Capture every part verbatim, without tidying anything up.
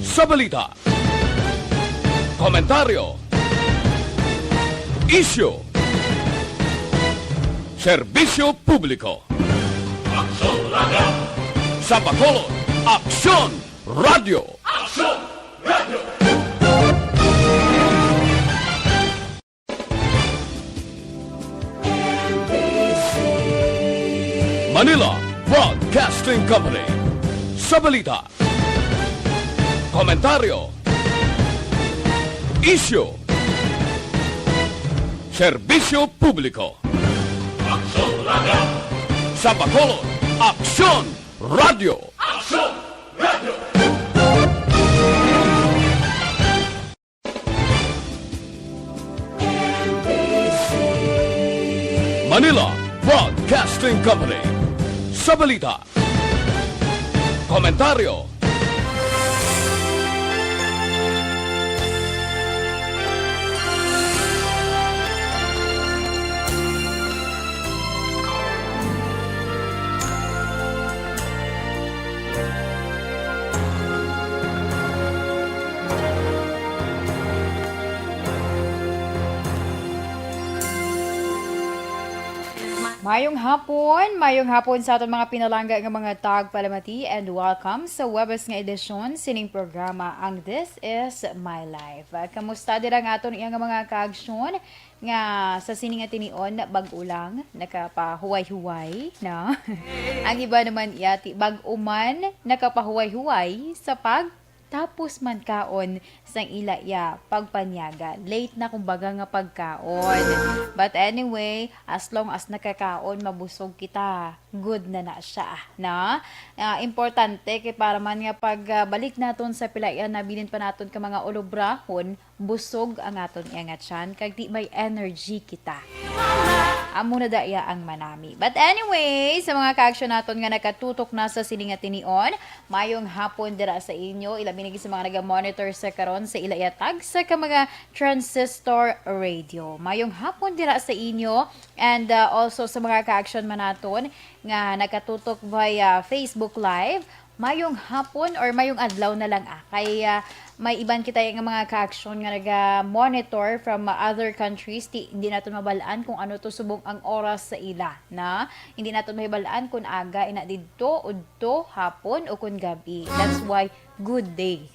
Sa balita, komentaryo, isyu, serbisyo publiko. Aksyon Radio. Sa Bacolod, Aksyon Radio. Aksyon Radio. Manila Broadcasting Company. Sa balita, komentaryo, isyu, serbisyo publiko. Aksyon Radio. Sa Bacolod, Aksyon Radio. Aksyon Radio. Manila Broadcasting Company. Sa balita, komentaryo, Mayong hapon, mayong hapon sa aton mga pinalangga nga mga tagpalamati, and welcome sa Huwebes nga edisyon sining programa, ang This Is My Life. Kamusta dira ang aton iya nga mga kaaksyon nga sa sini nga tinion bag-o lang nakapahuway-huway, no? Ang iba naman iya ti bag-o man nakapahuway-huway sa pag tapos man kaon sang ila iya pagpanyaga. Late na, kumbaga, nga pagkaon. But anyway, as long as nakakaon, mabusog kita, good na na siya, na? Ah, importante kay para man nga pagbalik naton sa pila iya nabilin pa naton ka mga ulobrahon, busog ang aton iya nga tiyan, kag di may energy kita. Amo na da iya ang manami. But anyway, sa mga kaaksyon naton nga nakatutok na sa sini nga tinion, mayong hapon dira sa inyo, ilabi na gid sa mga naga-monitor sa karon sa ila iya tagsa ka mga transistor radio. Mayong hapon dira sa inyo, and, uh, also sa mga kaaksyon man naton nga nakatutok via Facebook Live, mayong hapon or mayong adlaw na lang, ah. Kay, ah, may iban kita nga mga kaaksyon nga naga-monitor from, ah, other countries. Ti-, hindi naton mabal-an kung ano to subong ang oras sa ila, na? Hindi naton mahibal-an kung aga ina didto, udto, hapon, o kung gabi. That's why, good day.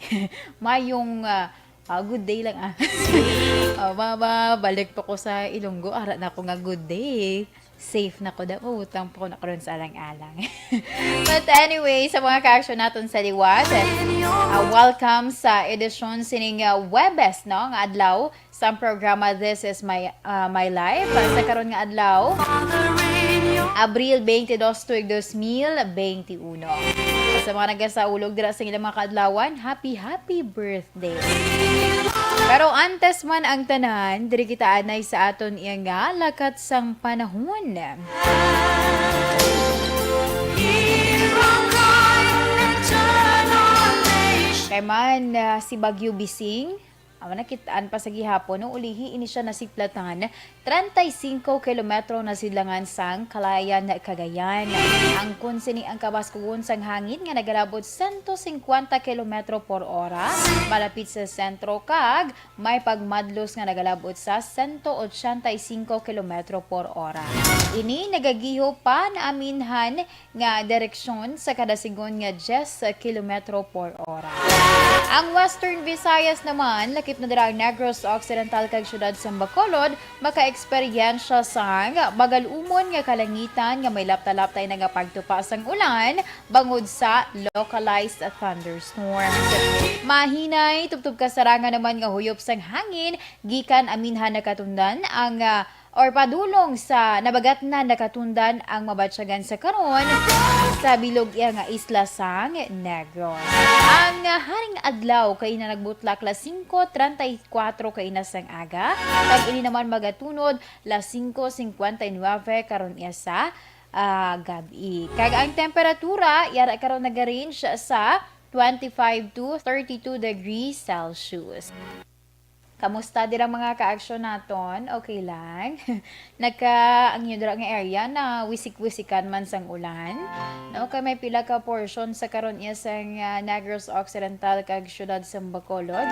Mayong, ah, ah, good day lang, ah. Oh, mabalik pa ko sa Ilonggo, ara na ko nga good day. Safe na ko daw. Utang pa ko na karon sa alang-alang. But anyway, sa mga kaaksyon naton sa liwat, ah, welcome sa edisyon sining, ah, Huwebes, no, nga adlaw sa programa This Is My, ah, My Life. Ah, sa karon nga adlaw, Abril twenty-dos, tuig dos mil twenty-uno. Sa mga nagasaulog dira sa ilang mga kaadlawan, happy, happy birthday. Pero antes man ang tanan, diri kita anay sa aton iya nga lakat sang panahon. Kay man, ah, si Bagyo Bising, amo nakit-an pa sa gihapon, no, ulihi ini siya nasiplatan treinta y cinco kilometro na sidlangan sang Calayan, Cagayan. Angkon sini ang kabaskugon sang hangin nga nagalabot sento cincuenta kilometro por ora malapit sa sentro, kag may pagmadlos nga nagalabot sa sento ochenta y cinco kilometro por ora. Ini nagagiho pa naaminhan nga direksyon sa kada sigon nga diyes kilometro por ora. Ang Western Visayas naman, lakip na dira ang Negros Occidental kag siyudad sang Bacolod, makaeksperyensya sang magalumon nga kalangitan nga may lapta-laptay na nga pagtupa sang ulan bangod sa localized thunderstorms. Mahinay, tubtob kasarangan naman nga huyop sang hangin gikan aminhan nakatundan ang, ah, or padulong sa nabagatnan nakatundan ang mabatyagan sa karon sa bilog iya nga isla sang Negros. Ang haring adlaw kaina nagbutlak las singko treinta y cuatro kaina sang aga, kag ini naman magatunod las singko cincuenta y nueve karon iya sa, ah, gab-i. Kag ang temperatura yara karon nagarange sa twenty-five to thirty-two degrees Celsius. Kamusta dira mga ka-aksyon naton? Okay lang? Nagka, ang inyo dira nga area na wisik-wisikan man sang ulan? No, kay may pila ka portion sa karon iya sang, ah, Negros Occidental kag siyudad sang Bacolod.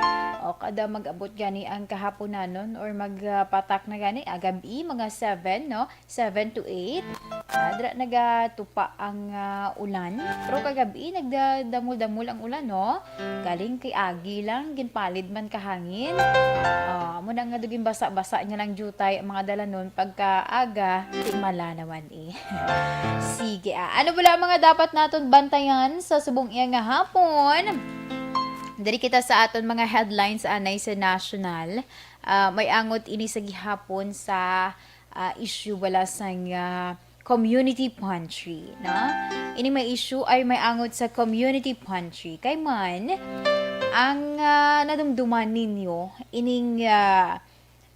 O kada mag-abot gani ang kahaponanon or magpatak na gani, ah, gab-i, mga seven, no? Seven to eight. Ah, dira nagatupa ang, ah, ulan. Pero kagabi, nagdadamol-damol ang ulan, no? Galing kay agi lang, ginpalid man ka hangin. Ah, amo na nga dugin basa-basa niya lang jutay ang mga dalanon pagka aga, timala naman eh. Sige, ah, ano bala ang mga dapat naton bantayan sa subong iya nga hapon? Diri kita sa aton mga headlines anay sa national. Ah, may angot ini sa gihapon sa, ah, issue bala sang, ah, community pantry, na? Ini may issue ay may angot sa community pantry. Kay man, ang, ah, nadumduman ninyo, ining, ah,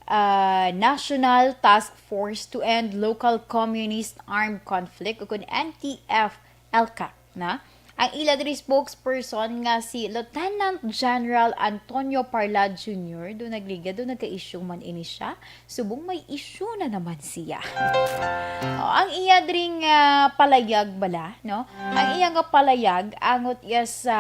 ah, National Task Force to End Local Communist Armed Conflict, o kun N T F L CAC, na? Ang ila diri spokesperson nga si Lieutenant General Antonio Parlad Junior, do nagligad, do nagka-issue man ini siya. Subong may issue na naman siya. O, ang iya diri nga palayag bala, no? Ang iya nga palayag, angot iya sa,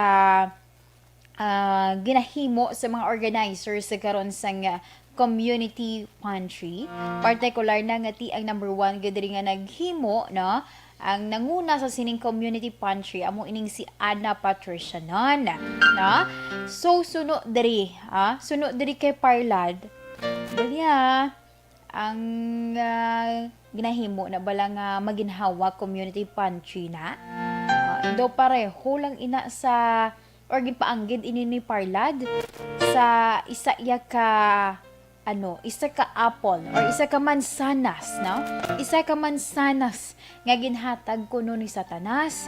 ah, ginahimo sa mga organizers sa karon sang, ah, community pantry. Partikular na nga ti ang number one gid diri nga naghimo, no? Ang nanguna sa sining community pantry amo ining si Ana Patricia Nan, no? So, suno diri, ah, suno diri kay Parlad. Dali, ah. Ang, ah, ginahimo na bala nga maginhawa community pantry na? Ah, daw pareho lang ina sa, or ginpaanggid ini ni Parlad sa isa iya ka, ano, isa ka apple or isa ka mansanas, no? Isa ka mansanas nga ginhatag kuno ni Satanas.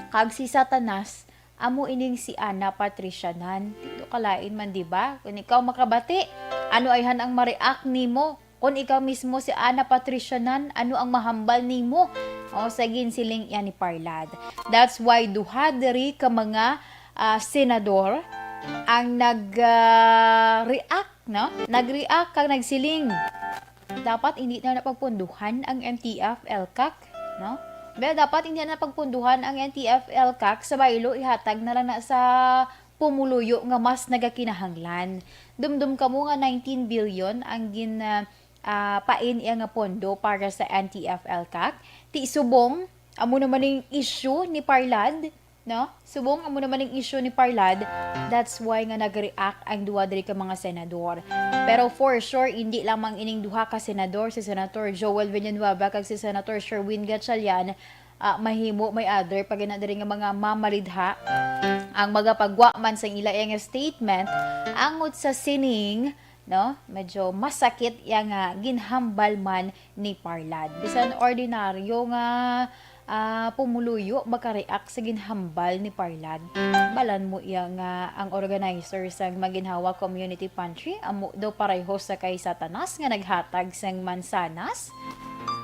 Kag si Satanas, amo ining si Ana Patricia Nan. Dito kalain man, di ba? Kung ikaw makabati, ano ayhan ang ma-react nimo? Kung ikaw mismo si Ana Patricia Nan, ano ang mahambal nimo? O, sa ginsiling yan ni Parlad. That's why duha diri ka mga, ah, senador ang nag, ah, react, no? Nag-react kag nagsiling, dapat hindi na napagpunduhan ang N T F L CAC, no? Well, dapat hindi na pagpunduhan ang N T F L CAC sa baylo, ihatag na lang na sa pumuluyo nga mas nagakinahanglan. Dumdum kamo nga nineteen billion ang gin, ah, ah, pain iya nga pondo para sa N T F L CAC. Ti subong, amo naman ning issue ni Parlad, no? Subong, amo naman ning issue ni Parlad. That's why nga nag-react ang duha diri ka mga senador. Pero for sure, hindi lamang ining duha ka senador, si Senator Joel Villanueva kag si Senator Sherwin Gatchalian, ah, mahimo may other pa gina diri nga mga mamalidha ang magapagwa man sang ila iya nga statement angot sa sining, no? Medyo masakit iya nga ginhambal man ni Parlad. Bisan ordinaryo nga, ah, pumuluyo makareact sa ginhambal ni Parlad. Balan mo iya nga ang organizer sang Maginhawa Community Pantry amo daw pareho sa kay Satanas nga naghatag sang mansanas.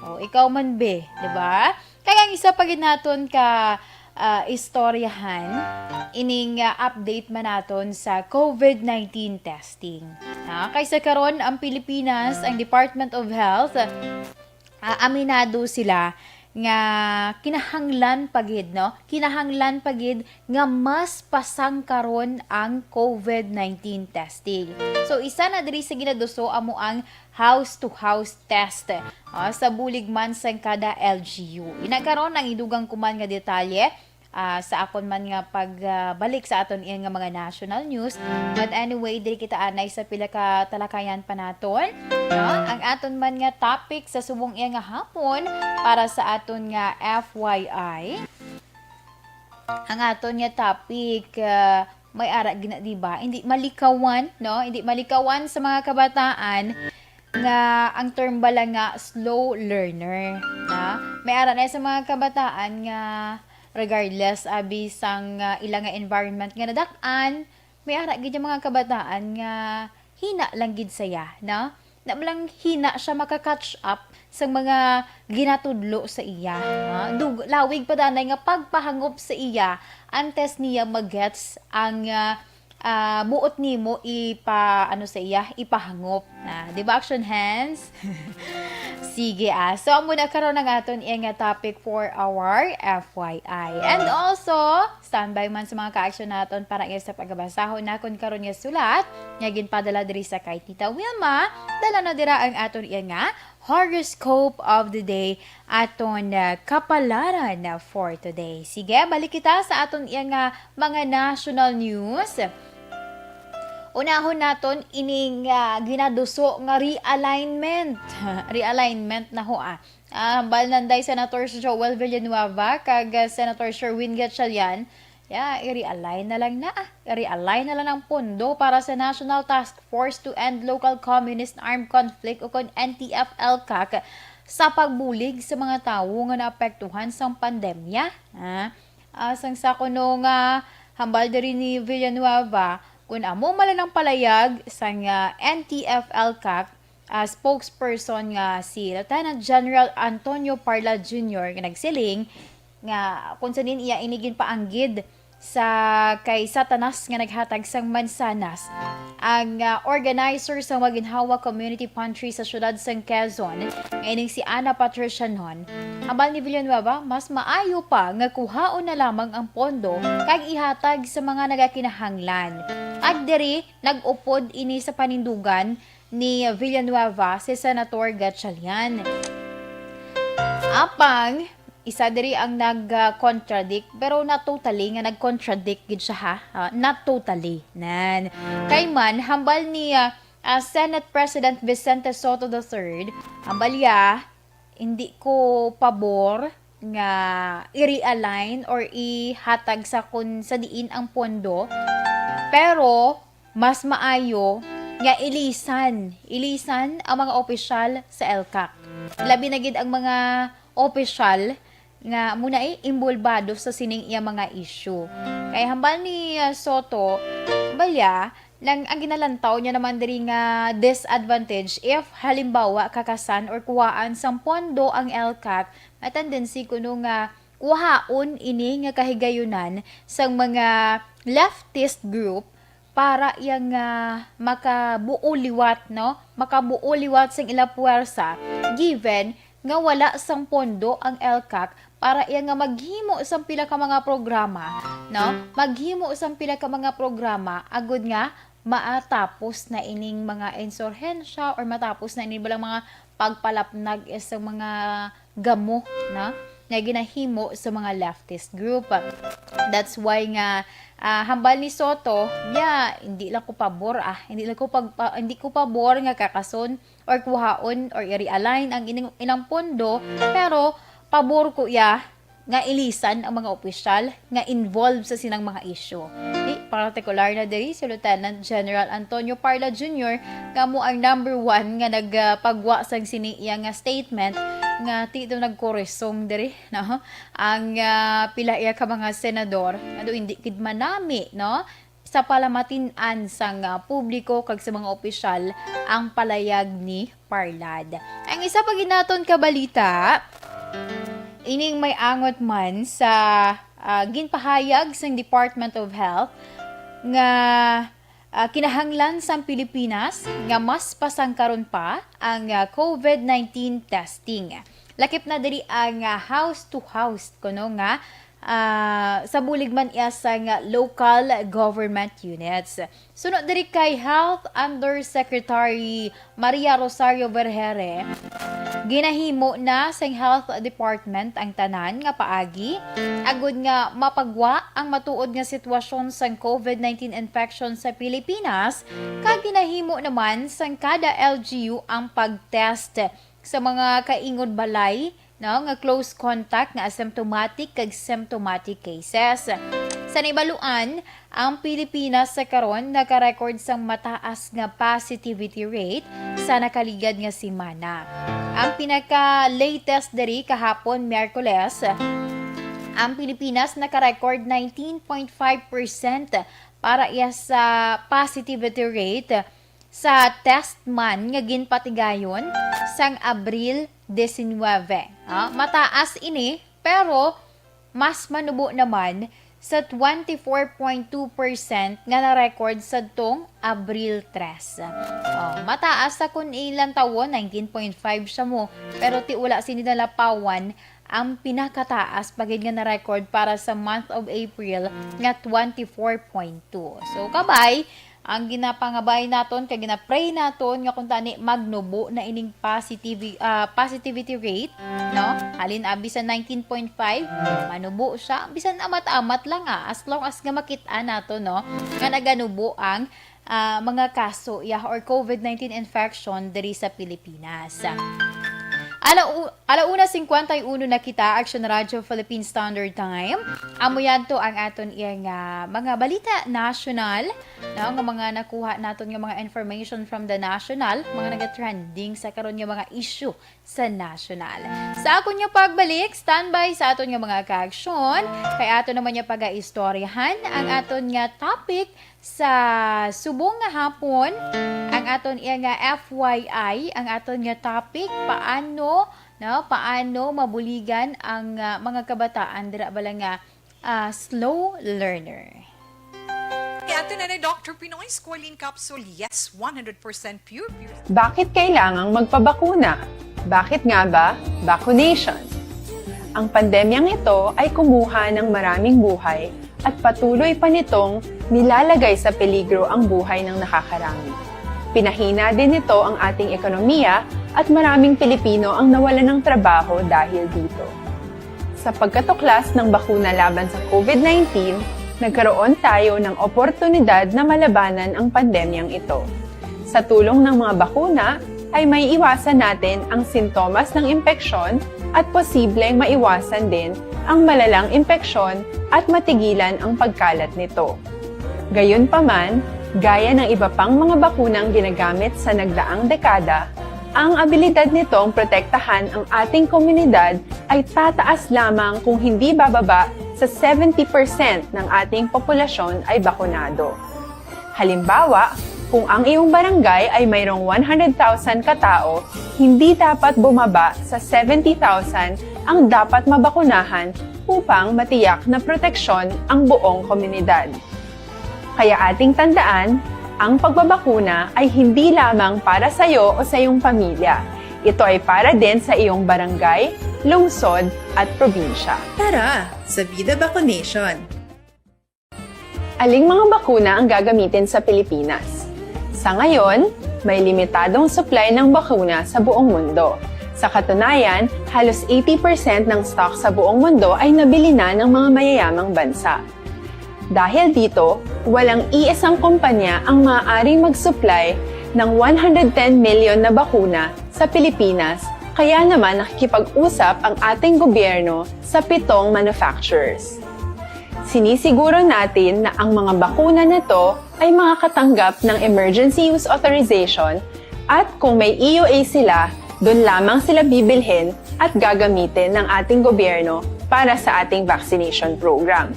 O, ikaw man, be, di ba? Kaya ang isa pa gid naton ka, ah, istoryahan, ining, ah, update man naton sa covid nineteen testing. Ah, kay sa karon, ang Pilipinas, ang Department of Health, ah, aminado sila nga kinahanglan pa gid, no? Kinahanglan pa gid nga mas pasangkaron ang covid nineteen testing. So, isa na diri sa ginaduso amo ang house-to-house test, ah, sa bulig man sang kada L G U. Ina karon ang idugang ko man nga detalye, ah, sa akon man nga pagbalik sa aton iya nga mga national news. But anyway, diri kita anay sa pila ka talakayan pa naton, no? Ang aton man nga topic sa subong iya nga hapon para sa aton nga F Y I. Ang aton nga topic, ah, may ara gina, di ba? Hindi malikawan, no? Hindi malikawan sa mga kabataan nga ang term bala nga slow learner, na may ara na sa mga kabataan nga regardless abi sang, ah, ila nga environment nga nadak-an, may ara gid ang mga kabataan nga hina lang gid saya, no? Na lang hina siya maka-catch up sa mga ginatudlo sa iya, ha? Dug-, lawig pa danay nga pagpahangop sa iya antes niya magets ang, ah, ah, buot nimo ipa-, ano sa iya, ipahangop. Na, di ba, action hands? Sige, ah. So, amo na karon ang aton iya nga topic for our F Y I. And also, standby man sa mga ka-action naton para iya sa pagabasahon nakon karon nga sulat nga ginpadala diri sa kay Tita Wilma. Dala na dira ang aton iya nga horoscope of the day, aton, ah, kapalaran for today. Sige, balik kita sa aton iya nga mga national news. Unahon naton ining, ah, ginaduso nga realignment. Realignment na ho, ah. Ah, hambal nanday Senator Joel Villanueva kag, ah, Senator Sherwin Gatchalian, ya, i-realign na lang na, ah. I-realign na lang ang pondo para sa National Task Force to End Local Communist Armed Conflict, ukon N T F L CAC, sa pagbulig sa mga tawo nga naapektuhan sang pandemya. Ah, ah, sang sa kuno nga hambal diri ni Villanueva, kun amo man lang ang palayag sang, ah, N T F L CAC, ah, spokesperson nga si Lieutenant General Antonio Parla Junior nga nagsiling nga kung sa diin iya ini ginpaanggid sa kay Satanas nga naghatag sang mansanas, ang, ah, organizer sa Maginhawa Community Pantry sa siyudad sang Quezon, nga ining si Ana Patricia Non, hambal ni Villanueva, mas maayo pa nga kuhaon na lamang ang pondo kag ihatag sa mga nagakinahanglan. Kag diri, nag-upod ini sa panindugan ni Villanueva si Senator Gatchalian. Apang, isa diri ang nag-contradict, pero not totally nga nag-contradict gid siya, ha? Ah, not totally. Nan. Kay man, hambal ni, ah, ah, Senate President Vicente Sotto the third, hambal niya, hindi ko pabor nga i-realign or ihatag sa kun sa diin ang pondo, pero mas maayo nga ilisan, ilisan ang mga opisyal sa ELCAC. Labi na gid ang mga opisyal nga amo na, eh, imbulbado sa sining iya mga issue. Kay hambal ni, ah, Sotto, hambal niya, nang ang ginalantaw niya naman diri nga disadvantage if halimbawa kakasan or kuhaan sang pondo ang ELCAC, may tendency kuno nga kuhaon ini nga kahigayunan sang mga leftist group para iya nga makabuo liwat, no? Makabuo liwat sang ila puwersa, given nga wala sang pondo ang ELCAC para iya nga maghimo sang pila ka mga programa, no? Maghimo sang pila ka mga programa agud nga matapos na ining mga insurhensya or matapos na ining balang mga pagpalapnag sa mga gamo na nga ginahimo sa mga leftist group. That's why nga, ah, hambal ni Sotto, ya, hindi lang ko pabor, ah, hindi lang ko pag, pa-, hindi ko pabor nga kakason or kuhaon or i-realign ang ining, ilang pondo, pero pabor ko ya nga ilisan ang mga opisyal nga involved sa sinang mga isyu. Di, partikular na diri si Lieutenant General Antonio Parla Junior nga amo ang number one nga nagpagwa sang sini iya nga statement nga ti daw nagkurisong diri, no? Ang, ah, pila iya ka mga senador nga daw hindi gid manami, no? Sa palamatin-an sang, ah, publiko kag sa mga opisyal ang palayag ni Parlad. Ang isa pa gid naton ka balita, ining may angot man sa, ah, ginpahayag sang Department of Health nga, ah, kinahanglan sang Pilipinas nga mas pasangkaron pa ang, ah, COVID nineteen testing. Lakip na diri ang, ah, house to house kuno nga ah, sa bulig man iya sang local government units. Suno diri kay Health Undersecretary Maria Rosario Vergeire, ginahimo na sang Health Department ang tanan nga paagi agud nga mapagwa ang matuod nga sitwasyon sang COVID nineteen infection sa Pilipinas, kag ginahimo naman sang kada L G U ang pag-test sa mga kaingod balay, no, nga close contact nga asymptomatic kag symptomatic cases. Sa nahibaluan, ang Pilipinas sa karon naka-record sang mataas nga positivity rate sa nakaligad nga semana. Ang pinaka-latest diri kahapon, Miyerkules, ang Pilipinas naka-record nineteen point five percent para iya sa positivity rate sa test man nga ginpatigayon sang Abril diecinuebe. Ah, mataas ini, pero mas manubo naman sa twenty-four point two percent nga na-record sadtong Abril tres. Oh, mataas sa kun ilang tawo, nineteen point five siya mo, pero ti wala sini nalapawan ang pinakataas pa gid nga na-record para sa month of April nga twenty-four point two. So, kabay, ang ginapangabay naton kag ginapray naton nga kung tani magnubo na ining positive, ah, positivity rate, no? Halin abi sa nineteen point five, manubo siya, bisan amat-amat lang, ah, as long as nga makit-an nato, no, nga naganubo ang, ah, mga kaso, ya, or COVID nineteen infection diri sa Pilipinas. Ala, Alauna cincuenta y uno na kita, Action Radio Philippine Standard Time. Amo yadto ang aton iya nga mga balita nasyonal, no, nga mga nakuha naton nga mga information from the national, mga nagatrending sa karon nga mga issue sa national. Sa akon nga pagbalik, standby sa aton nga mga kaaksyon, kay ato naman nga pagaistoryahan ang aton nga topic sa subong nga hapon, ang aton iya nga F Y I, ang aton nga topic, paano, no, paano mabuligan ang, ah, mga kabataan dira bala nga, ah, slow learner. Kay ato na ni Doctor Pinoy Squalene Capsule, yes, one hundred percent pure, pure. Bakit kailangang magpabakuna? Bakit nga ba vaccination? Ang pandemyang ito ay kumuha ng maraming buhay at patuloy pa nitong nilalagay sa peligro ang buhay ng nakakarami. Pinahina din nito ang ating ekonomiya at maraming Pilipino ang nawalan ng trabaho dahil dito. Sa pagkatuklas ng bakuna laban sa COVID nineteen, nagkaroon tayo ng oportunidad na malabanan ang pandemyang ito. Sa tulong ng mga bakuna, ay maiiwasan natin ang sintomas ng impeksyon at posibleng maiwasan din ang malalang impeksyon at matigilan ang pagkalat nito. Gayunpaman, gaya ng iba pang mga bakunang ginagamit sa nagdaang dekada, ang abilidad nitong protektahan ang ating komunidad ay tataas lamang kung hindi bababa sa seventy percent ng ating populasyon ay bakunado. Halimbawa, kung ang iyong barangay ay mayroong one hundred thousand ka tao, hindi dapat bumaba sa seventy thousand ang dapat mabakunahan upang matiyak na proteksyon ang buong komunidad. Kaya ating tandaan, ang pagbabakuna ay hindi lamang para sa iyo o sa iyong pamilya. Ito ay para din sa iyong barangay, lungsod, at probinsya. Tara sa Vida Vaccination! Aling mga bakuna ang gagamitin sa Pilipinas? Sa ngayon, may limitadong supply ng bakuna sa buong mundo. Sa katunayan, halos eighty percent ng stock sa buong mundo ay nabili na ng mga mayayamang bansa. Dahil dito, walang iisang kumpanya ang maaaring mag-supply ng one hundred ten million na bakuna sa Pilipinas, kaya naman nakikipag-usap ang ating gobyerno sa pitong manufacturers. Sinisiguro natin na ang mga bakuna na to ay makakatanggap ng emergency use authorization, at kung may E U A sila, dun lamang sila bibilhin at gagamitin ng ating gobyerno para sa ating vaccination program.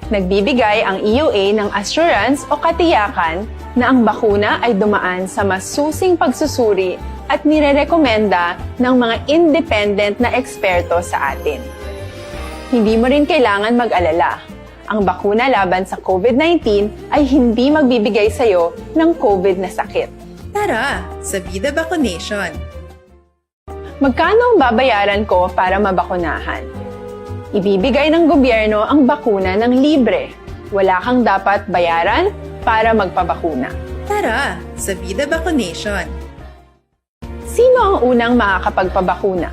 Nagbibigay ang E U A ng assurance o katiyakan na ang bakuna ay dumaan sa masusing pagsusuri at nirerekomenda ng mga independent na eksperto sa atin. Hindi mo rin kailangan mag-alala. Ang bakuna laban sa COVID nineteen ay hindi magbibigay sa iyo ng COVID na sakit. Tara sa Vida Vaccination! Magkano ang babayaran ko para mabakunahan? Ibibigay ng gobyerno ang bakuna ng libre. Wala kang dapat bayaran para magpabakuna. Tara sa Vida Vaccination! Sino ang unang makakapagpabakuna?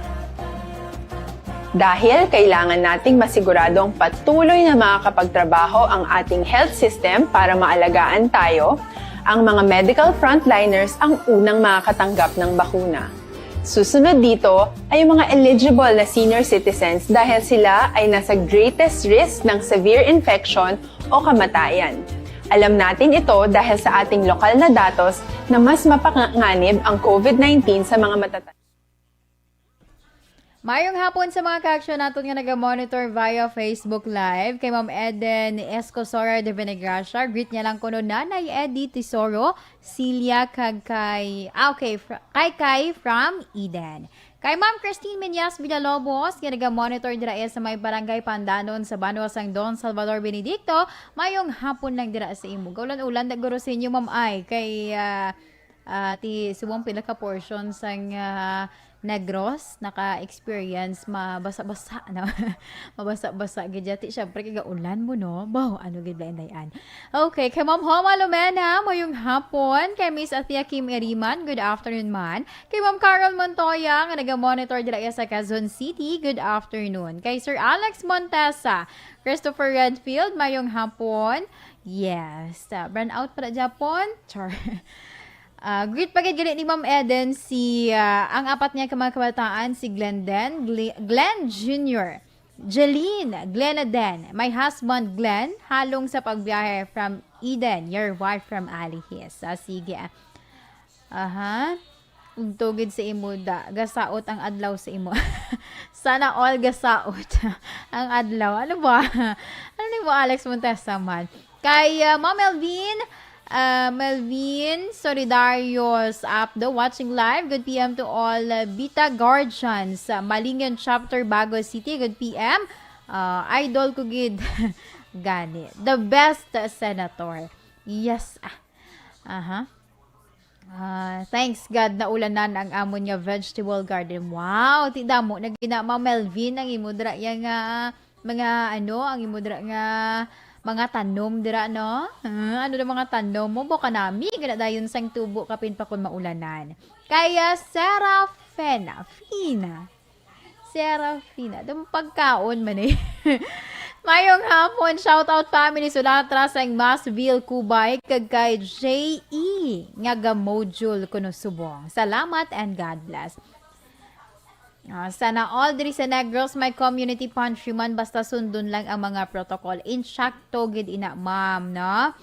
Dahil kailangan nating masiguradong patuloy na makakapagtrabaho ang ating health system para maalagaan tayo, ang mga medical frontliners ang unang makakatanggap ng bakuna. Susunod dito ay ang mga eligible na senior citizens dahil sila ay nasa greatest risk ng severe infection o kamatayan. Alam natin ito dahil sa ating lokal na datos na mas mapanganib ang COVID nineteen sa mga matatanda. Mayong hapon sa mga kaaksyon naton nga naga-monitor via Facebook Live. Kay Ma'am Eden Escosora de Venegracia, greet niya lang kuno Nanay Eddie Tesoro, Celia, kag kay, ah, okay, fr-, kay kay from Eden. Kay Ma'am Christine Meñas Villalobos, nga naga-monitor dira iya sa may Barangay Pandanon sa banwa sang Don Salvador Benedicto, mayong hapon lang dira sa imo. Gaulan-ulan na guro sa inyo, ma'am, ay, kay, ah, ah, ti subong pila ka portion sang, ah, Negros, naka-experience, mabasa-basa, no? Mabasa-basa gid dyan. Ti, syempre, kay gaulan mo, no? Baw, ano gid ba, Inday Ann? Okay, kay Ma'am Homa Lumena, mayong hapon. Kay Miss Athea Kim Iriman, good afternoon, man. Kay Ma'am Carol Montoya, nga naga-monitor dira iya sa Quezon City, good afternoon. Kay Sir Alex Montesa, Christopher Redfield, mayong hapon. Yes, uh, brownout pala Japon. Char. Ah, greet pa gid gali ni Ma'am Eden si, ah, ang apat niya ka mga kabataan, si Glenden, Gli-, Glenn Junior, Jeline, Glenn Eden, my husband Glenn, halong sa pagbiyahe from Eden, your wife from Alihis. Ah, sige. Aha. Ugto gid sa imo da, gasaot ang adlaw sa imo. Sana all gasaot ang adlaw. Ano ba? Ano ni mo, Alex Montesa man? Kay, ah, Ma'am Melvin, ah, Melvin Solidarios Apdo, watching live. Good P M to all, ah, Bita Guardians, ah, Malingan Chapter, Bago City. Good P M. Ah, idol ko gid. Gani. The best, ah, senator. Yes. Ah. Aha. Ah, thanks God, naulanan ang amon nga vegetable garden. Wow, ti damo na gina, Ma'am Melvin, ang imo dira ya nga mga, ano, ang imo dira nga mga tanom dira, no? Ah, ano na mga tanom mo? Buka nami, gina dayon sang tubo kapin pa kun maulanan. Kaya Serafina, Fina, Serafina, dum pagkaon man eh. Mayong hapon, shout out family Sulatra sang Masville, Cubay, kag kay J E nga ga-module kuno subong. Salamat and God bless. Ah, sana all diri sa Negros may community pantry man, basta sundon lang ang mga protocol. Insakto gid ina, ma'am, no?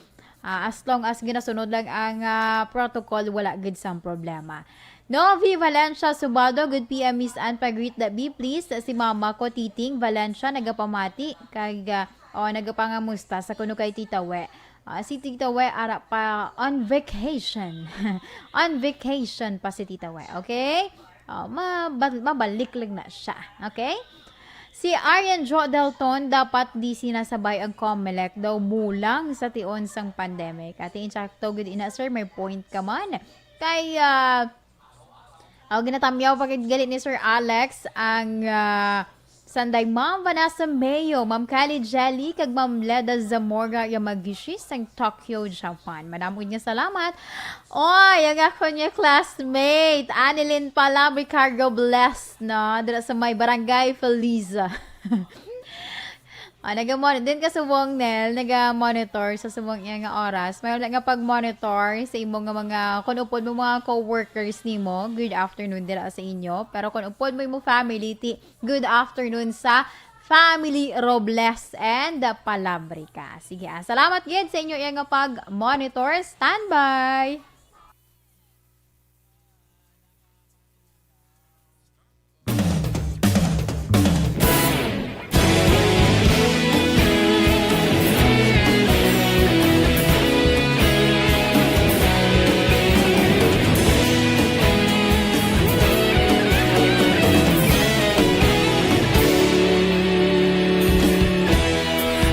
Ah, as long as ginasunod lang ang, ah, protocol, wala gid sang problema. Novi Valencia Subado, good P M, Miss Ann, pag-greet da bi, please. Si mama ko, Titing Valencia, nagapamati. Kag, ah, oh, nagapangamusta sa kuno kay Tita We. Ah, si Tita We, ara pa on vacation. On vacation pa si Tita We, okay? Oh, mabal-, mabalik lang na siya, okay? Si Arian Jo Delton, dapat di sinasabay ang Comelec daw mulang sa tion sang pandemic. Ati, insakto gid ina, sir, may point ka man. Kay, ah, oh, ginatamyaw pa gid gali ni Sir Alex ang, ah, sanday Ma'am Vanessa Mayo, Ma'am Kylie Jelly, kag Ma'am Leda Zamora Yamagishi sang Tokyo, Japan. Madamo gid nga salamat. Oy, ang ako niya classmate, Anilyn Palabrica Robles, no? Dira sa may Barangay Feliza. Ah, nagamon-, din ka subong, Nel, naga-monitor sa subong iya nga oras. May wala nga pag-monitor sa imo nga mga, kung upod mo mga co-workers nimo, good afternoon dira sa inyo. Pero kung upod mo imo family, ti, good afternoon sa family Robles and Palabrica. Sige, ah, salamat gid sa inyo iya nga pag-monitor. Standby!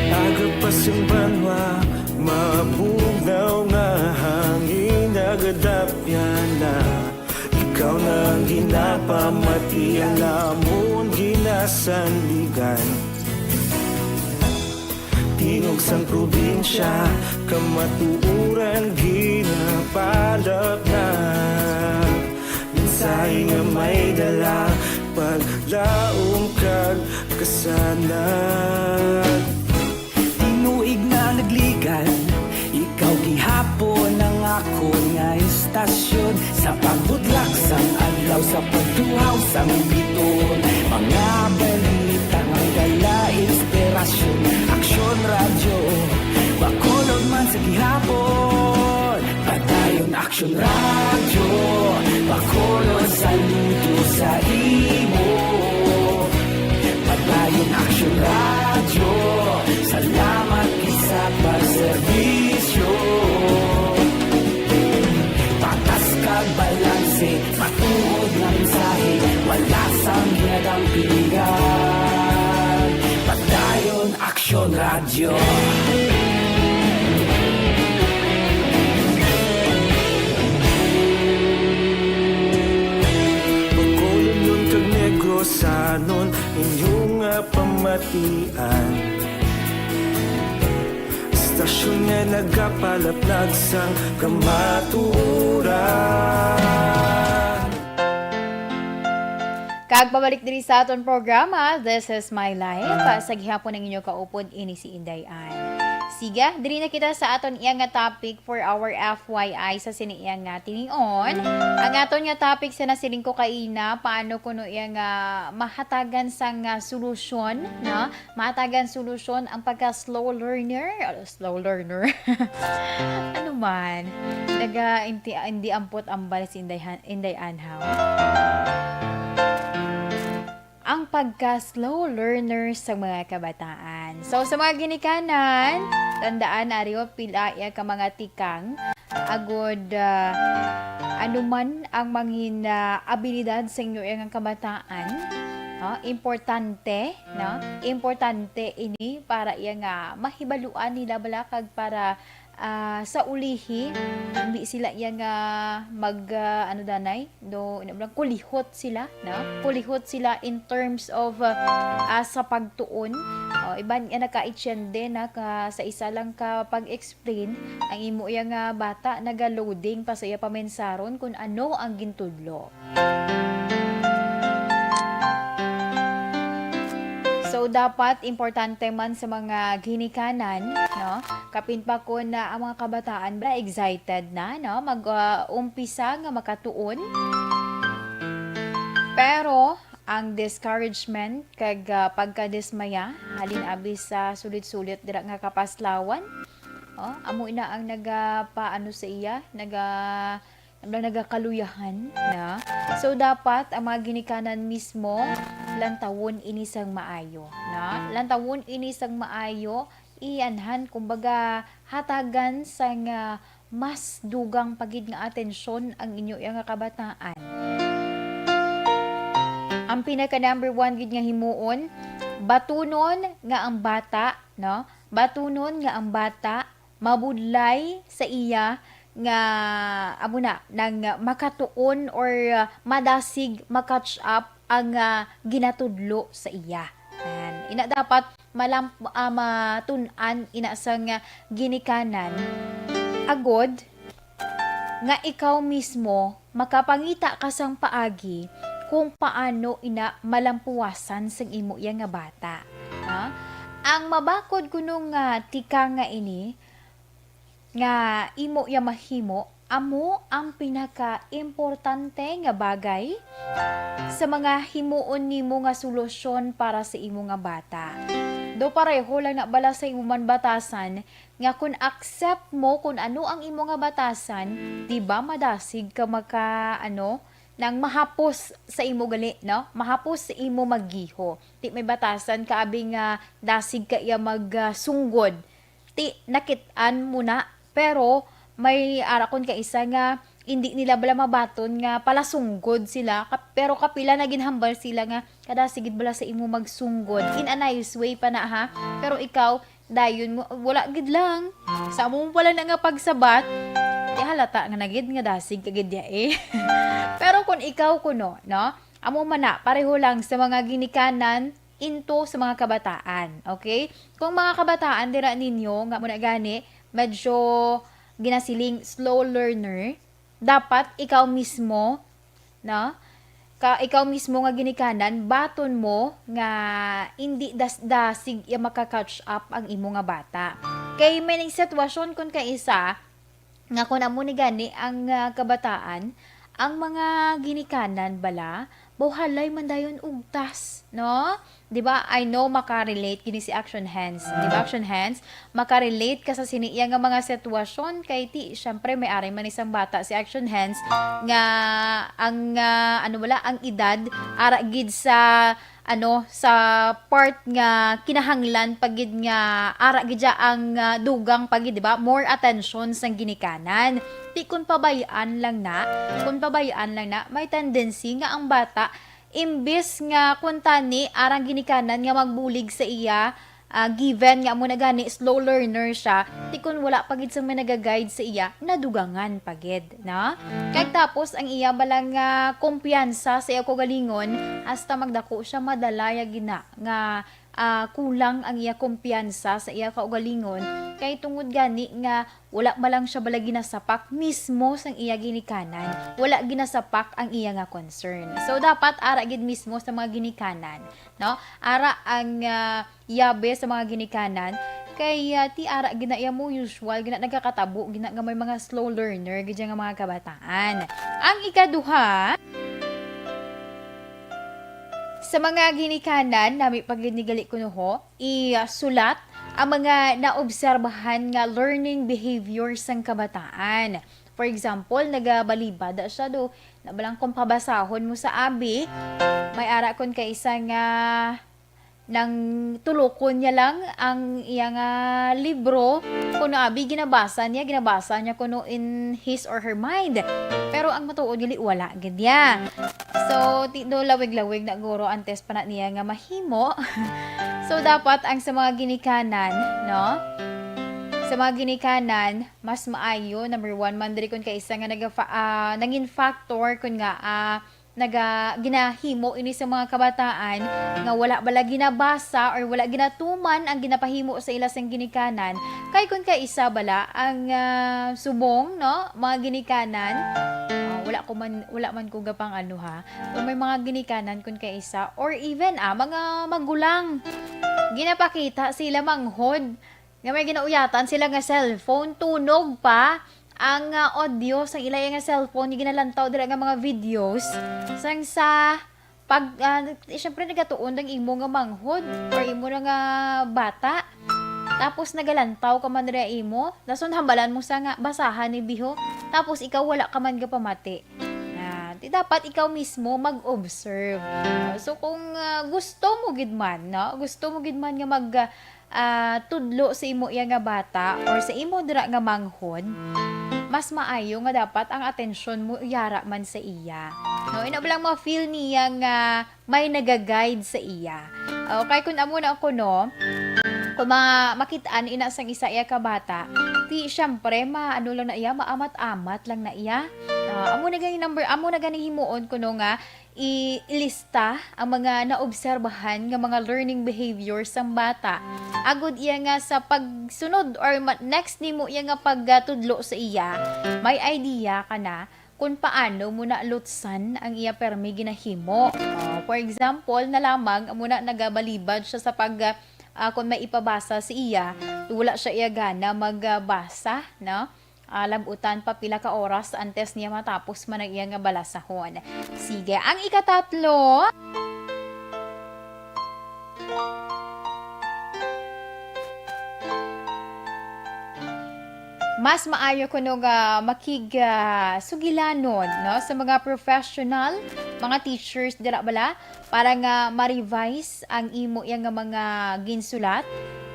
Aga pa sing banwa, mabugnaw nga hangin, nagadapyan na. Ikaw na ang ginapamati, ang amon ginasandigan. Tingog sang probinsya, kamatuoran ginapalapnag. Mensahe nga may dala, paglaom kag kasanag. Tinuig na nagligan, ikaw gihapon ang akon nga istasyon. Sa pagbudlak sang adlaw, sa pagtuhaw sang biton, mga balita nga dala inspirasyon. Aksyon Radyo, Bacolod man sa gihapon. Padayon Aksyon Radyo, Bacolod, saludo sa imo. Padayon Aksyon Radyo, salamat gid sa pagserbisyo. Patas kag balanse, matuod nga mensahe, wala Bacolodnon kag Negrosanon, inyo nga pamatian. Istasyon nga nagapalaplag sang kamatuoran. Kag pabalik diri sa aton programa, This Is My Life. Sa gihapon ang inyo kaupod, ini si Inday Ann. Sige, diri na kita sa aton iya nga topic for our F Y I sa sini iya nga tinion. Ang aton nga topic sa nasiling ko kaina, paano kuno iya nga mahatagan sang, ah, solusyon, no? Mahatagan solusyon ang pagka slow learner, ah, slow learner. Ano man, naga, hindi, hindi ampot ambal si Inday Han-, Inday Ann, haw. Ang pagka slow learner sa mga kabataan. So, sa mga ginikanan, tandaan, ari, o, pila iya ka mga tikang, agod, ah, anuman ang mangin, ah, abilidad sa inyo nga kabataan, no? Importante, no? Importante ini para iya nga mahibaluan nila bala kag para, ah, sa ulihi, hindi sila iya nga mag, ah, ano danay, do, ina mo lang, kulihot sila, no? Kulihot sila in terms of, ah, ah, sa pagtuon. O, iban nga naka-itsende na ka sa isa lang ka pag-explain, ang imo iya nga bata naga-loading pa sa iya pamensaron kung ano ang gintudlo. So, dapat importante man sa mga ginikanan, no? Kapin pa ko na ang mga kabataan ba excited na, no? Mag, ah, umpisa nga makatuon. Pero ang discouragement kag, ah, pagkadismaya halin abi sa sulit-sulit dira nga kapaslawan, oh, amo ina ang nagapaano sa iya, naga-, nagakaluyahan na. So, dapat ang mga ginikanan mismo lantawon ini sang maayo, na. Lantawon ini sang maayo, ianhan, kumbaga, hatagan sang, ah, mas dugang pa gid nga atensyon ang inyo nga kabataan. Ang pinaka number one gid nga himuon, batunon nga ang bata, no? Batunon nga ang bata mabudlay sa iya nga, amo na, nang makatuon or, uh, madasig ma-catch up ang, uh, ginatudlo sa iya. Yan. Ina dapat malam-, ah, matun-an ina sang ginikanan, agod nga ikaw mismo makapangita ka sang paagi kung paano ina malampuwasan sang imo iya nga bata. Ha? Ang mabakod kuno nga tikang nga ini, nga imo iya mahimo, amo ang pinakaimportante nga bagay sa mga himuon nimo nga solusyon para sa imo nga bata. Do pareho lang na bala sa imo man batasan, nga kun accept mo kun ano ang imo nga batasan, di ba madasig ka maka, ano, nang mahapos sa imo gali, no? Mahapos sa imo maggiho. Di may batasan ka abi nga dasig ka iya mag, ah, sunggod. Ti, nakit-an mo na, pero may ara kon ka isa nga hindi nila bala mabaton nga palasunggod sila, ka-, pero kapila na ginhambal sila nga, "Kadasig gid bala sa imo magsunggod." In a nice way pa na, ha? Pero ikaw, dayon mo, wala gid lang. Sa amo pala na nga pagsabat, di halata nga na gid nga dasig ka gid ya, eh. Pero kung ikaw kuno, no? Amo man na, pareho lang sa mga ginikanan into sa mga kabataan, okay? Kung mga kabataan dira ninyo nga muna gani, medyo ginasiling slow learner, dapat ikaw mismo, no? Ka, ikaw mismo nga ginikanan, baton mo nga hindi das-, dasig ya maka-catch up ang imo nga bata. Kay may ning sitwasyon kun kay isa, nga kun amo ni gani ang, ah, kabataan, ang mga ginikanan bala, buhalay man dayon ugtas, no? Di ba? I know maka-relate gini si Action Hands. Di ba, Action Hands? Maka-relate ka sa sini iya nga mga sitwasyon kay ti, syempre, may ari man isang bata si Action Hands nga ang, ah, ano wala, ang edad, ara gid sa ano, sa part nga kinahanglan pa gid nga ara gid siya ang, ah, dugang pa gid, di ba? More attention sang ginikanan. Ti kun pabay-an lang na, kun pabay-an lang na, may tendency nga ang bata, imbis nga kuntani arang ginikanan nga magbulig sa iya, Ah, given nga amo na gani, slow learner siya, ti kun wala pa gid sang may naga-guide sa iya, nadugangan pa gid, no? Kag tapos, ang iya bala nga kumpiyansa sa iya kaugalingon, hasta magdako siya, madala ya gina nga, ah, kulang ang iya kumpiyansa sa iya kaugalingon, kay tungod gani nga wala ba lang siya bala ginasapak mismo sang iya ginikanan, wala ginasapak ang iya nga concern. So, dapat ara gid mismo sa mga ginikanan, no? Ara ang, ah, yabe sa mga ginikanan, kay, ah, ti ara gina iya mo, usual gina nagakatabo gina nga may mga slow learner gid nga mga kabataan. Ang ikaduha, sa mga ginikanan, nami pa gid ni gali kuno ho, isulat ang mga naobserbahan nga learning behavior sang kabataan. For example, nagabalibad siya do, na ba lang kung pabasahon mo sa abi, may ara kon kaisa nga nang tulokon niya lang ang iya nga libro, kuno abi ginabasa niya, ginabasa niya kuno in his or her mind. Pero ang matuod gali, wala gid niya. So, ti-, do lawig-lawig na guro antes pa na niya nga mahimo. So, dapat ang sa mga ginikanan, no? Sa mga ginikanan, mas maayo, number one, man diri kun kaisa nga nagafa-, ah, nangin factor kun nga, ah, naga-, ginahimo ini sa mga kabataan nga wala bala ginabasa or wala ginatuman ang ginapahimo sa ila sang ginikanan. Kay kun kaisa bala ang, ah, subong, no, mga ginikanan, ah, wala ko man, wala man ko gapang ano ha, kung may mga ginikanan kun kaisa, or even, ah, mga magulang, ginapakita sila manghod nga may ginauyatan sila nga cellphone, tunog pa ang, ah, audio sang ila nga cellphone, nga ginalantaw dira nga mga videos, sang sa pag, ah, syempre nagatuon ang imo nga manghod or imo na nga bata. Tapos nagalantaw ka man dira imo, dason hambalan mo sa nga basahan ni biho. Tapos ikaw wala ka man gapamati. Ah, di dapat ikaw mismo mag-observe. So kung, ah, gusto mo gid man, no? Gusto mo gid man nga mag, ah, ah, tudlo sa imo iya nga bata or sa imo dira nga manghod, mas maayo nga dapat ang atensyon mo yara man sa iya. No, ina ba lang ma-feel niya nga may naga-guide sa iya. Okay, kung amo na kuno, kung ma-, makit-an ina sang isa iya ka bata, ti, syempre, ma-, ano lang na iya, maamat-amat lang na iya. Ah, amo na gani number, amo na gani himuon kuno nga i-, ilista ang mga naobserbahan nga mga learning behavior sang bata. Agud iya nga sa pagsunod or ma-, next nimo iya nga pagtudlo sa iya, may idea ka na kung paano mo na lutsan ang iya permi ginahimo. Ah, for example, na lamang amo na nagabalibad siya sa pag, ah, kung may ipabasa sa iya, wala siya iya gana magbasa, no? Ah, lab-utan pa pila ka oras antes niya matapos man ang iya nga balasahon. Sige, ang ikatatlo, mas maayo kuno nga makig, ah, sugilanon, no, sa mga professional, mga teachers dira bala, para nga ma-revise ang imo iya nga mga ginsulat,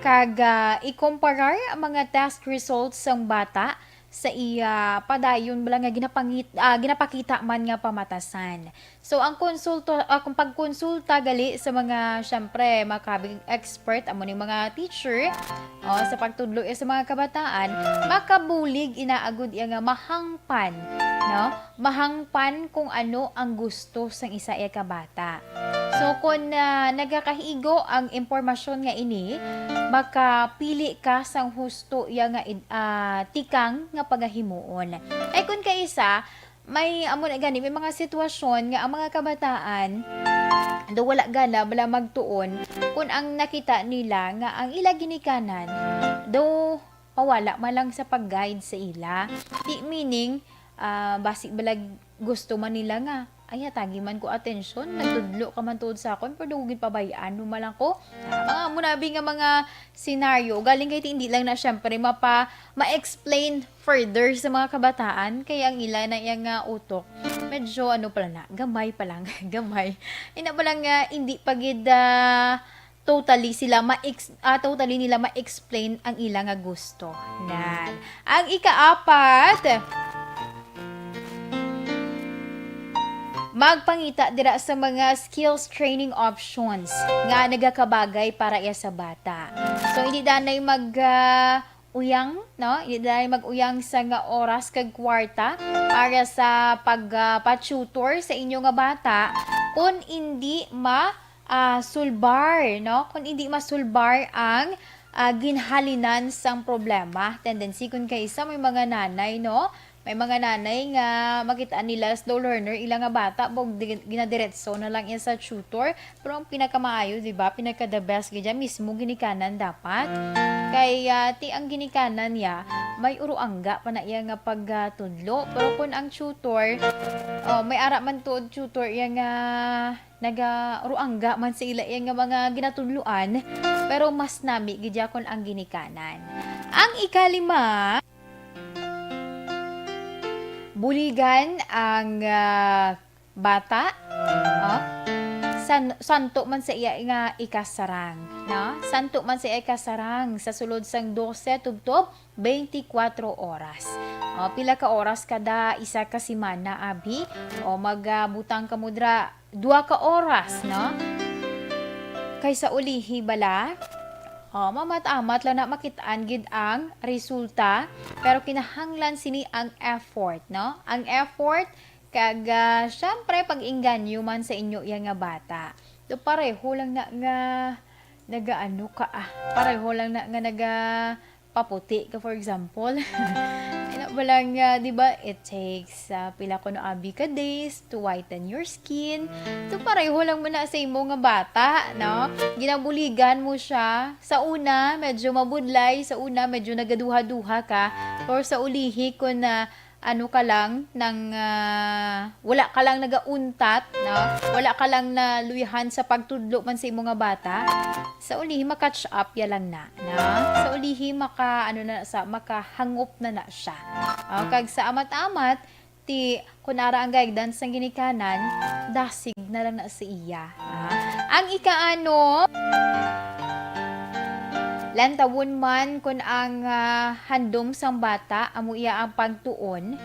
kag, ah, ikumparar ang mga test results sang bata sa iya padayon bala nga ginapangit-, ah, ginapakita man nga pamatasan. So, ang konsulta, ah, kung pagkonsulta gali sa mga, syempre, makabig expert, amo ni mga teacher, o, sa pagtudlo iya sa mga kabataan, makabulig inaagod iya nga mahangpan, no? Mahangpan kung ano ang gusto sang isa iya ka bata. So, kung, ah, nagakahigo ang impormasyon nga ini, makapili ka sang husto iya nga id-, ah, tikang nga pagahimuon. Kay kun kaisa, may, amo na gani, may mga sitwasyon nga ang mga kabataan, do wala gana bala magtuon kun ang nakita nila nga ang ila ginikanan, do mawala man lang sa pag-guide sa ila. Ti-, meaning, ah, basi bala gusto man nila nga, ay, hatagi man ko atensyon, nagtudlo ka man tuod sa akon, pero do gid pabay-an mo man lang ko. Ah, mga amo na bi nga mga senaryo, galing kay ti-, hindi lang na, syempre, mapa-, ma-explain further sa mga kabataan, kay ang ila na iya nga utok, medyo ano pa lang na, gamay pa lang, gamay. Ina pa lang nga, hindi pa gid, ah, totally sila ma-ex-, ah, totally nila ma-explain ang ila nga gusto. Nan. Ang ikaapat, Magpangita dira sa mga skills training options nga nagakabagay para iya sa bata. So, hindi danay mag, ah, uyang, no? Hindi danay mag-uyang sa nga oras kag kwarta para sa pag, ah, pa-tutor sa inyo nga bata kung hindi ma, ah, sulbar, no? Kung hindi masulbar ang, ah, ginhalinan sang problema. Tendency kun kay isa may mga nanay, no? May mga nanay nga makita nila slow learner, ila nga bata, bog di-, ginadiretso na lang iya sa tutor. Pero ang pinakamaayo, di ba? Pinaka the best gid dyan, mismo ginikanan dapat. Kay, ah, ti ang ginikanan niya, may uruangga pa na iya nga pagtudlo. Pero kung ang tutor, oh, may ara man tuod tutor iya nga naga-uruangga man sa ila iya nga mga ginatudloan, pero mas nami gid ya kung ang ginikanan. Ang ikalima, buligan ang, ah, bata, oh, san-, santo man sa iya nga ikasarang, no? Santo man sa iya ikasarang sa sulod sang dose tubtob twenty-four oras. Oh, pila ka oras kada isa ka semana, abi? O, mag, ah, butang ka mo dira, dua ka oras, no? Kay sa ulihi bala, oh, mamat-amat lang na makit-an gid ang resulta, pero kinahanglan sini ang effort, no? Ang effort, kag, ah, syempre, pag-inganyo man sa inyo iya nga bata. So, pareho lang na nga nagaano ka, ah. Pareho lang na nga naga paputi ka, for example. Ina ba lang nga, di ba, it takes, ah, pila kuno abi ka days to whiten your skin. So, pareho lang man na sa imo nga bata, no? Ginabuligan mo siya. Sa una, medyo mabudlay. Sa una, medyo nagaduha-duha ka. Or sa ulihi, kung na ano ka lang, nang, ah, wala ka lang nagauntat, no? Wala ka lang naluyahan sa pagtudlo man sa imo nga bata, sa ulihi, ma-catch up ya lang na, no? Sa ulihi, maka, ano na sa, makahangop na na siya. O, kag sa amat-amat, ti, kun ara ang guidance sang ginikanan, dasig na lang na sa iya. Ah, ang ikaano, lantawon man kun ang, ah, handom sang bata amo iya ang pagtuon,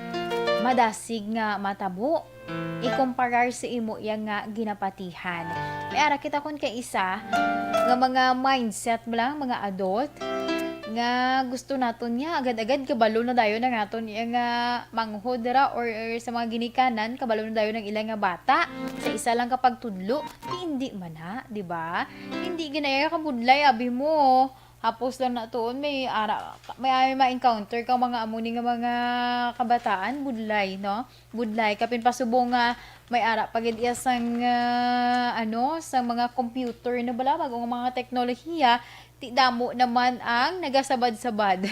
madasig nga matabo ikumparar sa imo iya nga ginapatihan. May ara kita kun kay isa nga mga mindset mo lang, mga adult, nga gusto naton nga agad-agad kabalo na dayon ang aton iya nga manghod dira or, or sa mga ginikanan, kabalo na dayon ang ila nga bata sa isa lang ka pagtudlo. Di, hindi man na, di ba? Hindi ginaya ka budlay, abi mo. Hapos lang na tuon, may ara, may, may ma-encounter ka mga amo ni nga mga kabataan, budlay, no? Budlay, kapin pasubo nga may ara pa gid iya sang, ah, ano, sang mga computer na bala, bag-ong mga teknolohiya, ti damo naman ang nagasabad-sabad.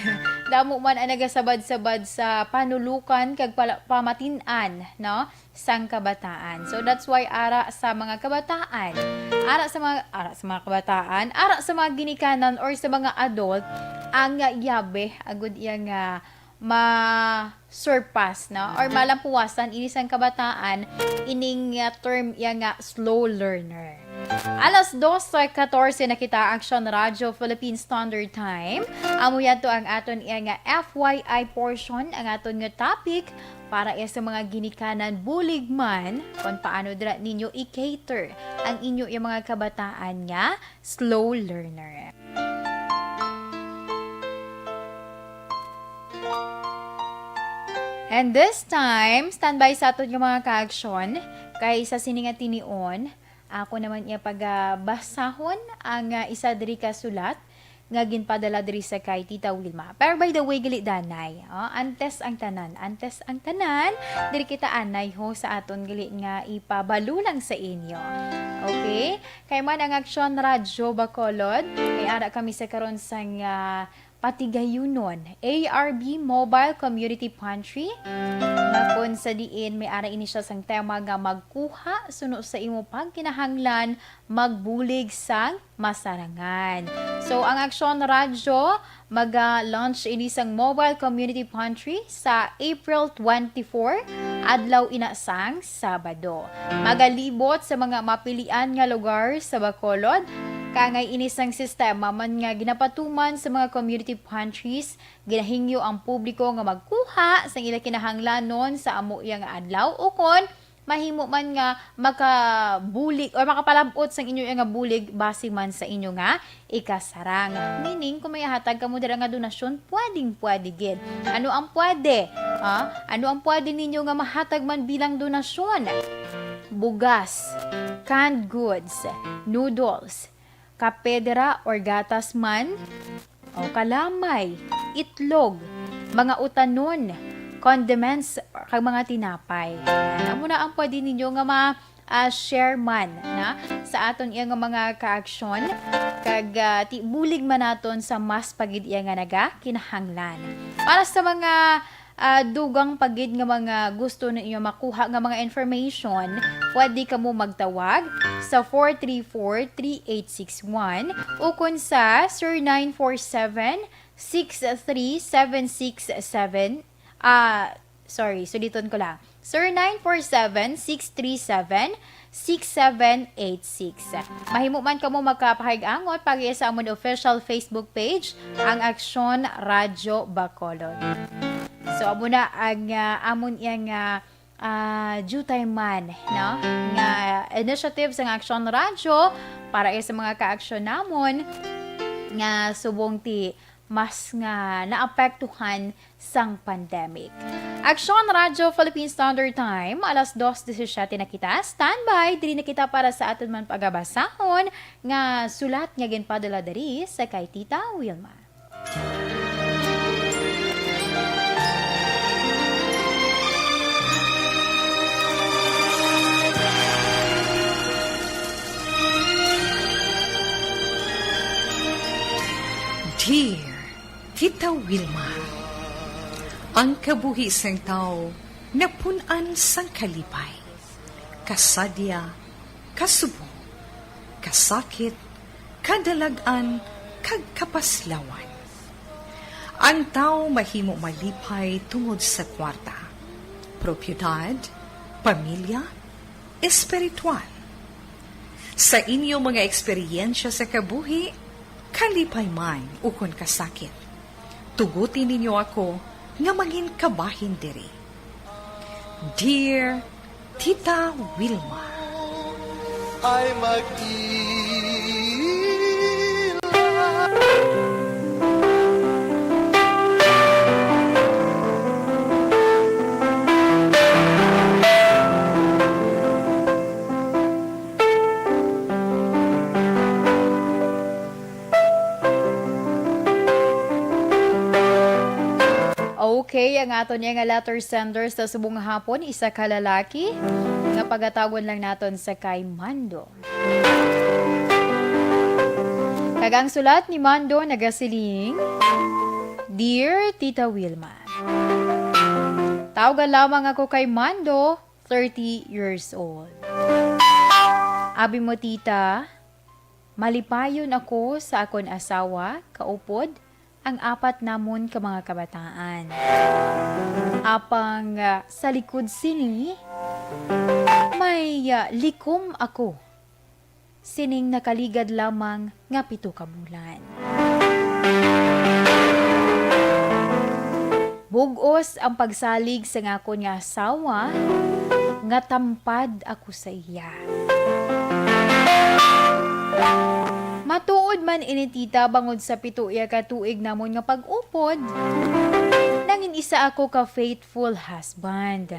Damo man ang nagasabad-sabad sa panulukan kag pala-, pamatin-an, no, sang kabataan. So, that's why ara sa mga kabataan, ara sa mga, ara sa mga kabataan, ara sa mga ginikanan or sa mga adult, ang yabe agud iya nga ma-surpass, no? Or malampuwasan ini sang kabataan, ining, ah, term iya nga slow learner. Alas dos katorse na kita, Action Radio Philippine Standard Time. Amo yadto ang aton iya nga F Y I portion, ang aton nga topic para iya sa mga ginikanan bulig man, kung paano dira ninyo i-cater ang inyo iya mga kabataan nga slow learner. And this time, standby sa aton nga mga ka-aksyon, kay sa sini nga tinion, ako naman iya pagabasahon ang, ah, isa diri ka sulat nga ginpadala diri sa kay Tita Wilma. Pero by the way, gali danay, oh, antes ang tanan, antes ang tanan, diri kita anay ho sa aton gali nga ipabalo lang sa inyo. Okay? Kay man ang Aksyon Radyo Bacolod, may ara kami sa karon sang, ah, Patigayunon, A R B Mobile Community Pantry, nga kun sa diin may ara ini siya sang tema nga magkuha suno sa imo pagkinahanglan, magbulig sang masarangan. So, ang Aksyon Radyo maga-launch ini sang Mobile Community Pantry sa April twenty-four, adlaw ina sang Sabado. Magalibot sa mga mapilian nga lugar sa Bacolod. Kangay ini sang sistema man nga ginapatuman sa mga community pantries, ginahingyo ang publiko nga magkuha sang ila kinahanglanon sa amo iya nga adlaw ukon mahimo man nga makabulig or makapalab-ot sang inyo nga bulig base man sa inyo nga ikasarang. Meaning, kung may hatag kamo dira nga donasyon, pwedeng-pwede gid. Ano ang pwede? Ah, ano ang pwede ninyo nga mahatag man bilang donasyon? Bugas, canned goods, noodles, kape dira or gatas man, o kalamay, itlog, mga utanon, condiments, kag mga tinapay. Yan. Amo na ang pwede ninyo nga ma, ah, share man na sa aton iya nga mga kaaksyon, kag, ah, ti-, bulig man naton sa mas pa gid iya nga nagakinahanglan. Para sa mga, ah, dugang pa gid nga mga gusto ninyo makuha nga mga information, pwede kamo magtawag sa four three four, three eight six one ukon sa zero nine four seven, six three seven six seven, ah, sorry, suliton ko lang. Zero nine four seven, six three seven, six seven eight six. Mahimo man kamo magkapahig-angot pag sa amon official Facebook page, ang Aksyon Radyo Bacolod. So, amo na ang, ah, amon yang, ah, ah, diutay man, no? Nga initiative sang Aksyon Radyo para sa mga kaaksyon namon nga subong ti mas nga naapektuhan sang pandemic. Aksyon Radyo Philippine Standard Time, alas dos disisiete na kita. Standby, diri na kita para sa aton man pagabasahon nga sulat nga ginpadala diri sa kay Tita Wilma. Dear Tita Wilma, ang kabuhi sang tawo napun-an sang kalipay, kasadya, kasubong, kasakit, kadalag-an, kag kapaslawan. Ang tawo mahimo malipay tungod sa kwarta, propiedad, pamilya, espiritual. Sa inyo mga eksperyensya sa kabuhi, kalipay man ukon kasakit, tuguti ninyo ako nga mangin kabahin diri. Dear Tita Wilma. Ay mag-ila. Okay, ang aton niya nga letter sender sa subong nga hapon, isa ka lalaki nga pagatawgon lang naton sa kay Mando. Kag ang sulat ni Mando nagasiling, Dear Tita Wilma, tawga lamang ako kay Mando, thirty years old. Abi mo, tita, malipayon ako sa akon asawa, kaupod ang apat namon ka mga kabataan. Apang, ah, sa likod sini, may, ah, likom ako sining nakaligad lamang nga pito ka bulan. Bug-os ang pagsalig sang akon nga asawa nga tampad ako sa iya. Matuod man ini, tita, bangod sa pito iya ka tuig namon nga pag-upod, nangin isa ako ka faithful husband.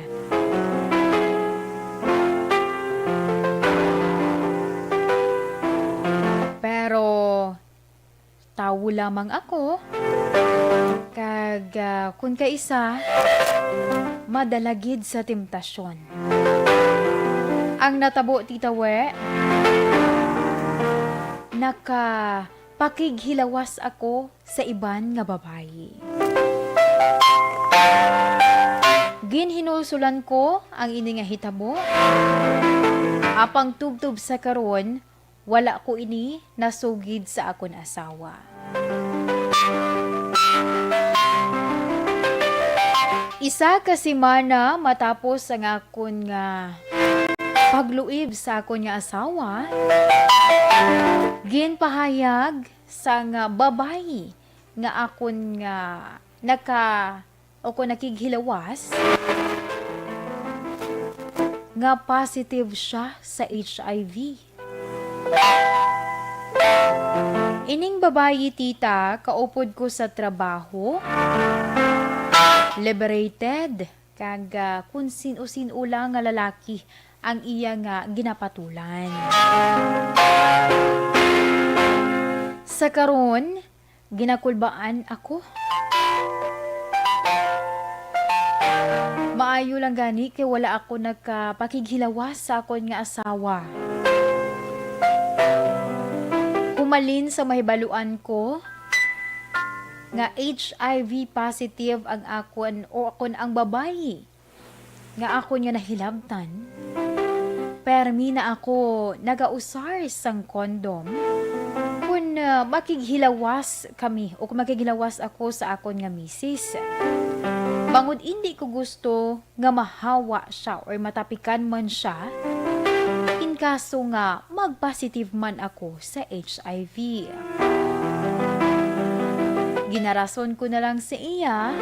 Pero tawo lamang ako, kag, ah, kun kaisa, madala gid sa temptasyon. Ang natabo, Tita We, nakapakighilawas ako sa iban nga babayi. Ginhinulsulan ko ang ini nga hitabo, apang tubtob sa karon, wala ko ini nasugid sa akon asawa. Isa ka semana matapos ang akon nga pagluib sa akon nga asawa, ginpahayag sang babayi nga akon nga naka-, o kon nakighilawas, nga positive siya sa H I V. Ining babayi, tita, kaupod ko sa trabaho, liberated, kag, ah, kun sin-o-sin-o lang nga lalaki ang iya nga ginapatulan. Sa karon, ginakulbaan ako. Maayo lang gani kay wala ako nagkapakighilawas sa akon nga asawa. Humalin sa mahibaluan ko nga H I V positive ang akon o akon ang babayi nga akon nga nahilabtan, permi na ako nagausar sang kondom kun, ah, makighilawas kami o kung makighilawas ako sa akon nga misis. Bangod indi ko gusto nga mahawa siya or matapikan man siya, in kaso nga mag-positive man ako sa H I V. Ginarason ko na lang sa iya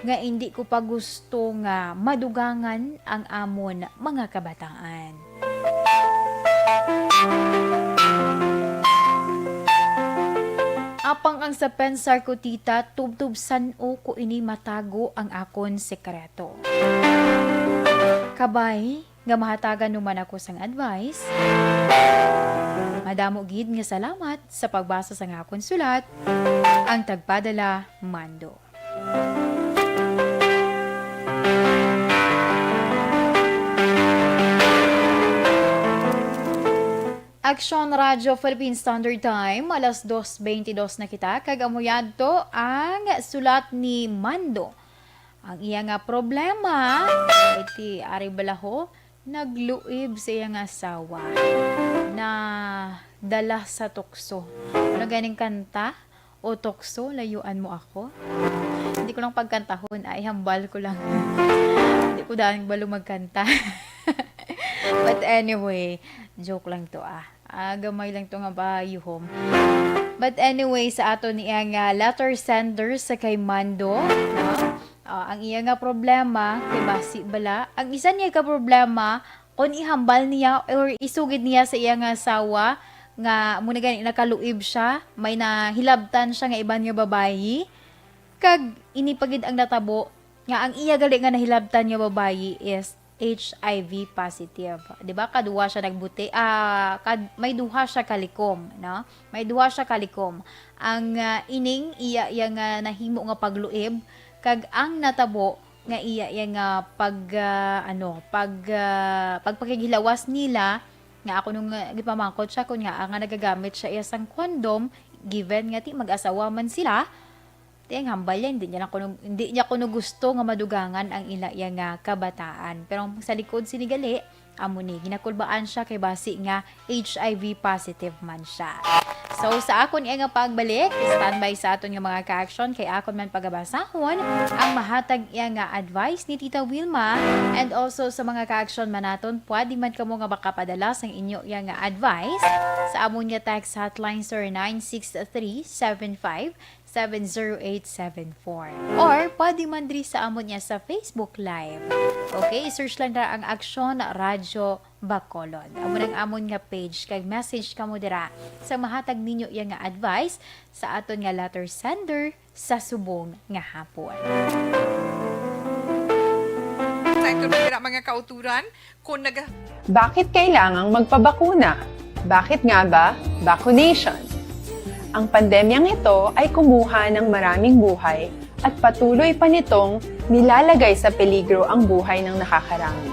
nga indi ko pa gusto nga madugangan ang amon mga kabataan. Apang ang sa pensar ko, tita, tubtob san-o ko ini matago ang akon sekreto. Kabay nga mahatagan mo man ako sang advice, madamo gid nga salamat sa pagbasa sang akon sulat, ang tagpadala, Mando. Aksyon Radyo Philippine Standard Time, alas dos beintidos na kita, kag amo yadto ang sulat ni Mando. Ang iya nga problema, iti ari balaho, nagluib sa iya nga asawa. Nadala sa tukso. Ano ganing kanta? O tukso, layuan mo ako? Hindi ko lang pagkantahon, ay, hambal ko lang. Hindi ko daan balo magkanta. But anyway, joke lang to, ah. Ah, gamay lang to nga bayuhom. But anyway, sa ato niya nga letter sender sa kay Mando, no? Ah, ang iya nga problema, kay basi bala, ang isa niya ka problema, kung ihambal niya or isugid niya sa iya nga asawa nga amo na gani nakaluib siya, may nahilabtan siya nga iban nga babayi, kag ini pa gid ang natabo nga ang iya gali nga nahilabtan nga babayi is H I V positive. Di ba? Kaduha siya nagbuti, ah, kad-, may duha siya kalikom, no? May duha siya kalikom. Ang, ah, ining iya, iya nga nahimo nga pagluib, kag ang natabo nga iya, iya nga pag, ah, ano, pag, ah, pagpakighilawas nila, nga ako nung, ah, gipamangkot siya kung nga, nga nagagamit siya iya sang condom, given nga ti mag-asawa man sila, ti ang hambal niya, hindi niya lang kuno, hindi niya kuno gusto nga madugangan ang ila iya nga kabataan. Pero ang sa likod sini gali, amo ni, ginakulbaan siya kay basi nga H I V positive man siya. So, sa akon iya nga pagbalik, standby sa aton nga mga ka-action kay akon man pagabasahon ang mahatag iya nga advice ni Tita Wilma, and also sa mga ka-action man naton, pwede man kamo nga makapadala sang inyo iya nga advice sa amon nga text hotline, zero nine six three seven five seven zero eight seven four. Or pwede man diri sa amon niya sa Facebook Live. Okay, search lang dira ang Aksyon Radyo Bacolod. Amo nang amon nga page, kag message kamo dira sa mahatag ninyo iya nga advice sa aton nga letter sender sa subong nga hapon. Sa ito na dira, mga kauturan, kung naga- Bakit kailangang magpabakuna? Bakit nga ba vaccination? Ang pandemyang ito ay kumuha ng maraming buhay at patuloy pa nitong nilalagay sa peligro ang buhay ng nakakarami.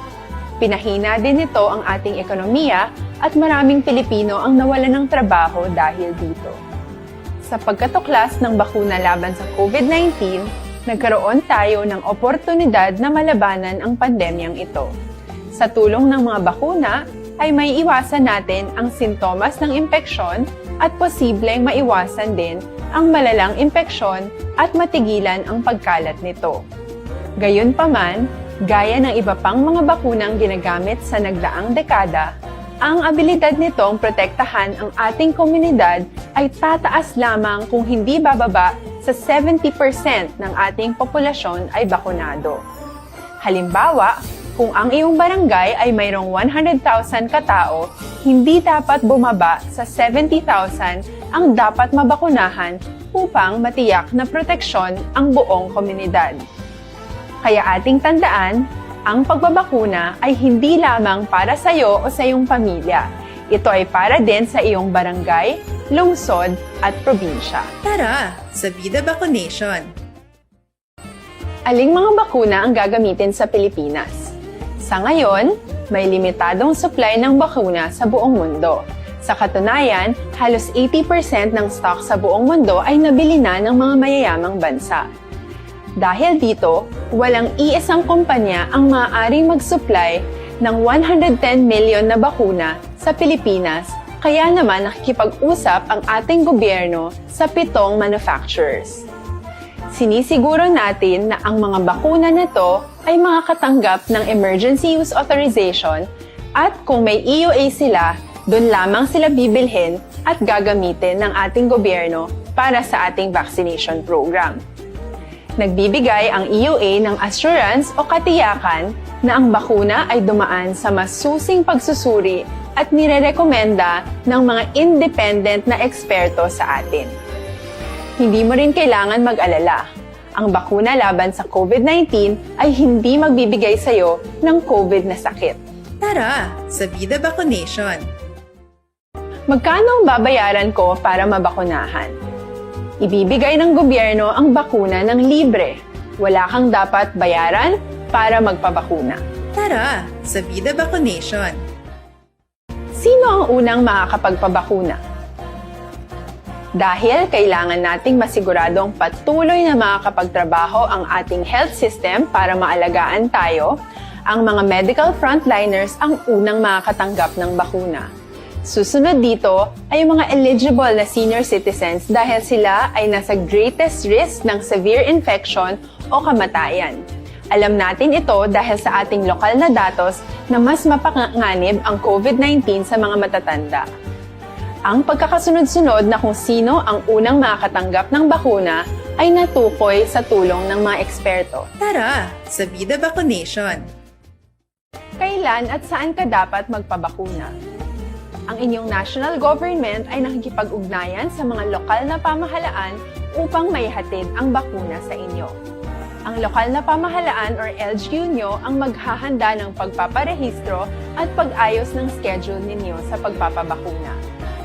Pinahina din nito ang ating ekonomiya at maraming Pilipino ang nawalan ng trabaho dahil dito. Sa pagkatuklas ng bakuna laban sa COVID nineteen, nagkaroon tayo ng oportunidad na malabanan ang pandemyang ito. Sa tulong ng mga bakuna, ay maiiwasan natin ang sintomas ng impeksyon at posibleng maiwasan din ang malalang impeksyon at matigilan ang pagkalat nito. Gayunpaman, gaya ng iba pang mga bakunang ginagamit sa nagdaang dekada, ang abilidad nitong protektahan ang ating komunidad ay tataas lamang kung hindi bababa sa seventy percent ng ating populasyon ay bakunado. Halimbawa, Kung ang iyong barangay ay mayroong one hundred thousand ka tao, hindi dapat bumaba sa seventy thousand ang dapat mabakunahan upang matiyak na proteksyon ang buong komunidad. Kaya ating tandaan, ang pagbabakuna ay hindi lamang para sa iyo o sa iyong pamilya. Ito ay para din sa iyong barangay, lungsod, at probinsya. Tara, sa Vida Vaccination! Aling mga bakuna ang gagamitin sa Pilipinas? Sa ngayon, may limitadong supply ng bakuna sa buong mundo. Sa katunayan, halos eighty percent ng stock sa buong mundo ay nabili na ng mga mayayamang bansa. Dahil dito, walang iisang kumpanya ang maaaring mag-supply ng one hundred ten million na bakuna sa Pilipinas, kaya naman nakikipag-usap ang ating gobyerno sa pitong manufacturers. Sinisiguro natin na ang mga bakuna na to ay makakatanggap ng emergency use authorization, at kung may E U A sila, doon lamang sila bibilhin at gagamitin ng ating gobyerno para sa ating vaccination program. Nagbibigay ang E U A ng assurance o katiyakan na ang bakuna ay dumaan sa masusing pagsusuri at nirerekomenda ng mga independent na eksperto sa atin. Hindi mo rin kailangan mag-alala. Ang bakuna laban sa COVID nineteen ay hindi magbibigay sa iyo ng COVID na sakit. Tara, sa Vida Vaccination! Magkano ang babayaran ko para mabakunahan? Ibibigay ng gobyerno ang bakuna ng libre. Wala kang dapat bayaran para magpabakuna. Tara, sa Vida Vaccination! Sino ang unang makakapagpabakuna? Dahil kailangan nating masiguradong patuloy na makakapagtrabaho ang ating health system para maalagaan tayo, ang mga medical frontliners ang unang makakatanggap ng bakuna. Susunod dito ay ang mga eligible na senior citizens dahil sila ay nasa greatest risk ng severe infection o kamatayan. Alam natin ito dahil sa ating lokal na datos na mas mapanganib ang COVID nineteen sa mga matatanda. Ang pagkakasunod-sunod na kung sino ang unang makakatanggap ng bakuna ay natukoy sa tulong ng mga eksperto. Tara, sa Vida Vaccination! Kailan at saan ka dapat magpabakuna? Ang inyong national government ay nakikipag-ugnayan sa mga lokal na pamahalaan upang maihatid ang bakuna sa inyo. Ang lokal na pamahalaan or L G U nyo ang maghahanda ng pagpaparehistro at pag-ayos ng schedule ninyo sa pagpapabakuna.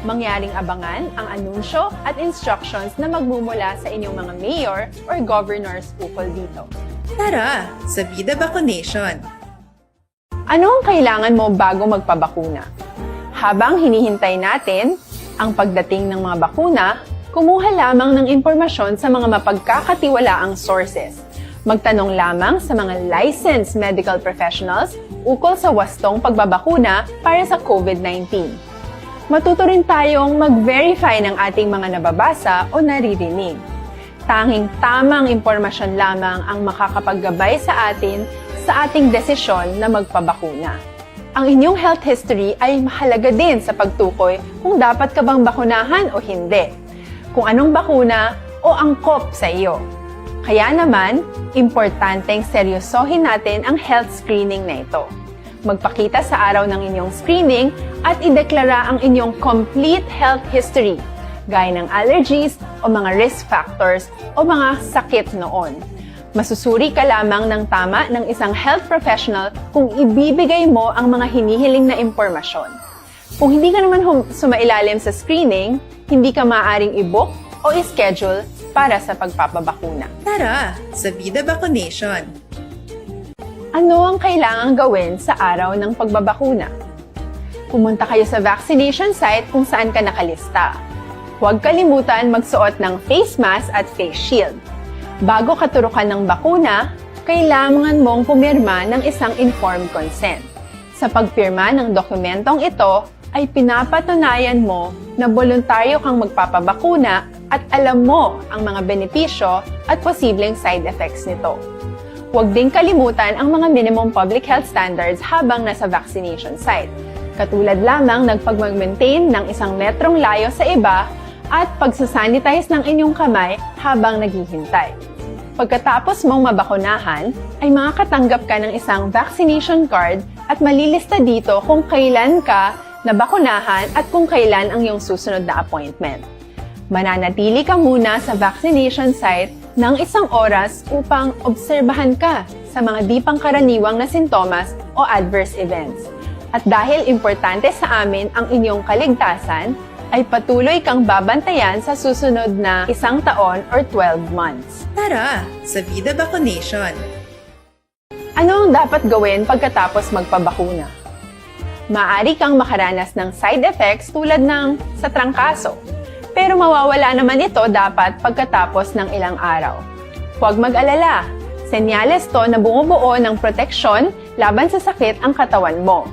Mangyaring abangan ang anunsyo at instructions na magmumula sa inyong mga mayor or governors ukol dito. Tara, sa Vida Vaccination! Ano ang kailangan mo bago magpabakuna? Habang hinihintay natin ang pagdating ng mga bakuna, kumuha lamang ng impormasyon sa mga mapagkakatiwalaang sources. Magtanong lamang sa mga licensed medical professionals ukol sa wastong pagbabakuna para sa COVID nineteen. Matuto rin tayong mag-verify ng ating mga nababasa o naririnig. Tanging tamang impormasyon lamang ang makakapaggabay sa atin sa ating desisyon na magpabakuna. Ang inyong health history ay mahalaga din sa pagtukoy kung dapat ka bang bakunahan o hindi, kung anong bakuna o angkop sa iyo. Kaya naman, importanteng seryosohin natin ang health screening na ito. Magpakita sa araw ng inyong screening at ideklara ang inyong complete health history, gaya ng allergies o mga risk factors o mga sakit noon. Masusuri ka lamang ng tama ng isang health professional kung ibibigay mo ang mga hinihiling na impormasyon. Kung hindi ka naman hum- sumailalim sa screening, hindi ka maaaring i-book o i-schedule para sa pagpapabakuna. Tara, sa Vida Vaccination! Ano ang kailangang gawin sa araw ng pagbabakuna? Pumunta kayo sa vaccination site kung saan ka nakalista. Huwag kalimutan magsuot ng face mask at face shield. Bago katurukan ng bakuna, kailangan mong pumirma ng isang informed consent. Sa pagpirma ng dokumentong ito, ay pinapatunayan mo na boluntaryo kang magpapabakuna at alam mo ang mga benepisyo at posibleng side effects nito. Huwag ding kalimutan ang mga minimum public health standards habang nasa vaccination site, katulad lamang ng pagmag-maintain ng isang metrong layo sa iba at pagsasanitize ng inyong kamay habang naghihintay. Pagkatapos mong mabakunahan, ay makakatanggap ka ng isang vaccination card at malilista dito kung kailan ka nabakunahan at kung kailan ang iyong susunod na appointment. Mananatili ka muna sa vaccination site ng isang oras upang obserbahan ka sa mga di pangkaraniwang na sintomas o adverse events. At dahil importante sa amin ang inyong kaligtasan, ay patuloy kang babantayan sa susunod na isang taon or twelve months. Tara sa Vida Vaccination! Ano ang dapat gawin pagkatapos magpabakuna? Maaari kang makaranas ng side effects tulad ng sa trangkaso, pero mawawala naman ito dapat pagkatapos ng ilang araw. Huwag mag-alala, senyales to na bumubuo ng proteksyon laban sa sakit ang katawan mo.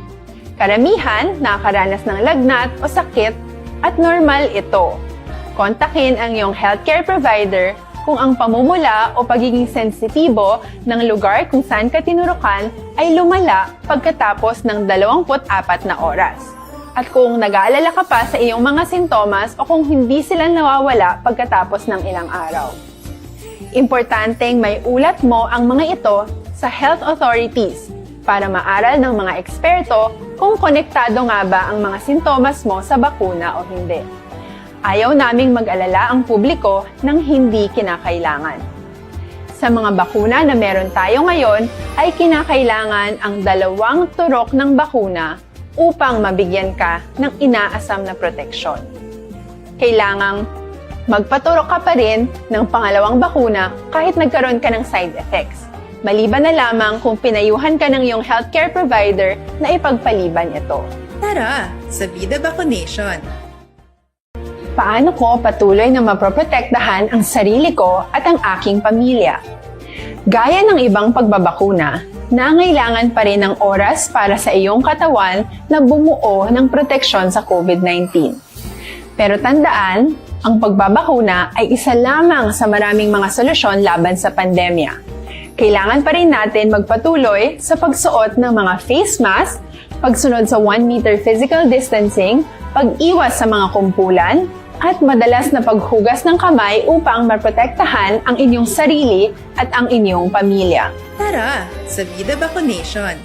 Karamihan nakakaranas ng lagnat o sakit at normal ito. Kontakin ang iyong healthcare provider kung ang pamumula o pagiging sensitibo ng lugar kung saan ka tinurukan ay lumala pagkatapos ng dalawampu't apat na oras, at kung nag-aalala ka pa sa iyong mga sintomas o kung hindi sila nawawala pagkatapos ng ilang araw. Importanteng maiulat mo ang mga ito sa health authorities para maaral ng mga eksperto kung konektado nga ba ang mga sintomas mo sa bakuna o hindi. Ayaw naming mag-alala ang publiko ng hindi kinakailangan. Sa mga bakuna na meron tayo ngayon, ay kinakailangan ang dalawang turok ng bakuna upang mabigyan ka ng inaasam na proteksyon. Kailangang magpaturok ka pa rin ng pangalawang bakuna kahit nagkaroon ka ng side effects, maliban na lamang kung pinayuhan ka ng iyong healthcare provider na ipagpaliban ito. Tara sa Vida Vaccination! Paano ko patuloy na mapoprotektahan ang sarili ko at ang aking pamilya? Gaya ng ibang pagbabakuna, nangailangan pa rin ng oras para sa iyong katawan na bumuo ng proteksyon sa COVID nineteen. Pero tandaan, ang pagbabakuna ay isa lamang sa maraming mga solusyon laban sa pandemya. Kailangan pa rin natin magpatuloy sa pagsuot ng mga face mask, pagsunod sa one meter physical distancing, pag-iwas sa mga kumpulan, at madalas na paghugas ng kamay upang maprotektahan ang inyong sarili at ang inyong pamilya. Tara sa Vida Vaccination!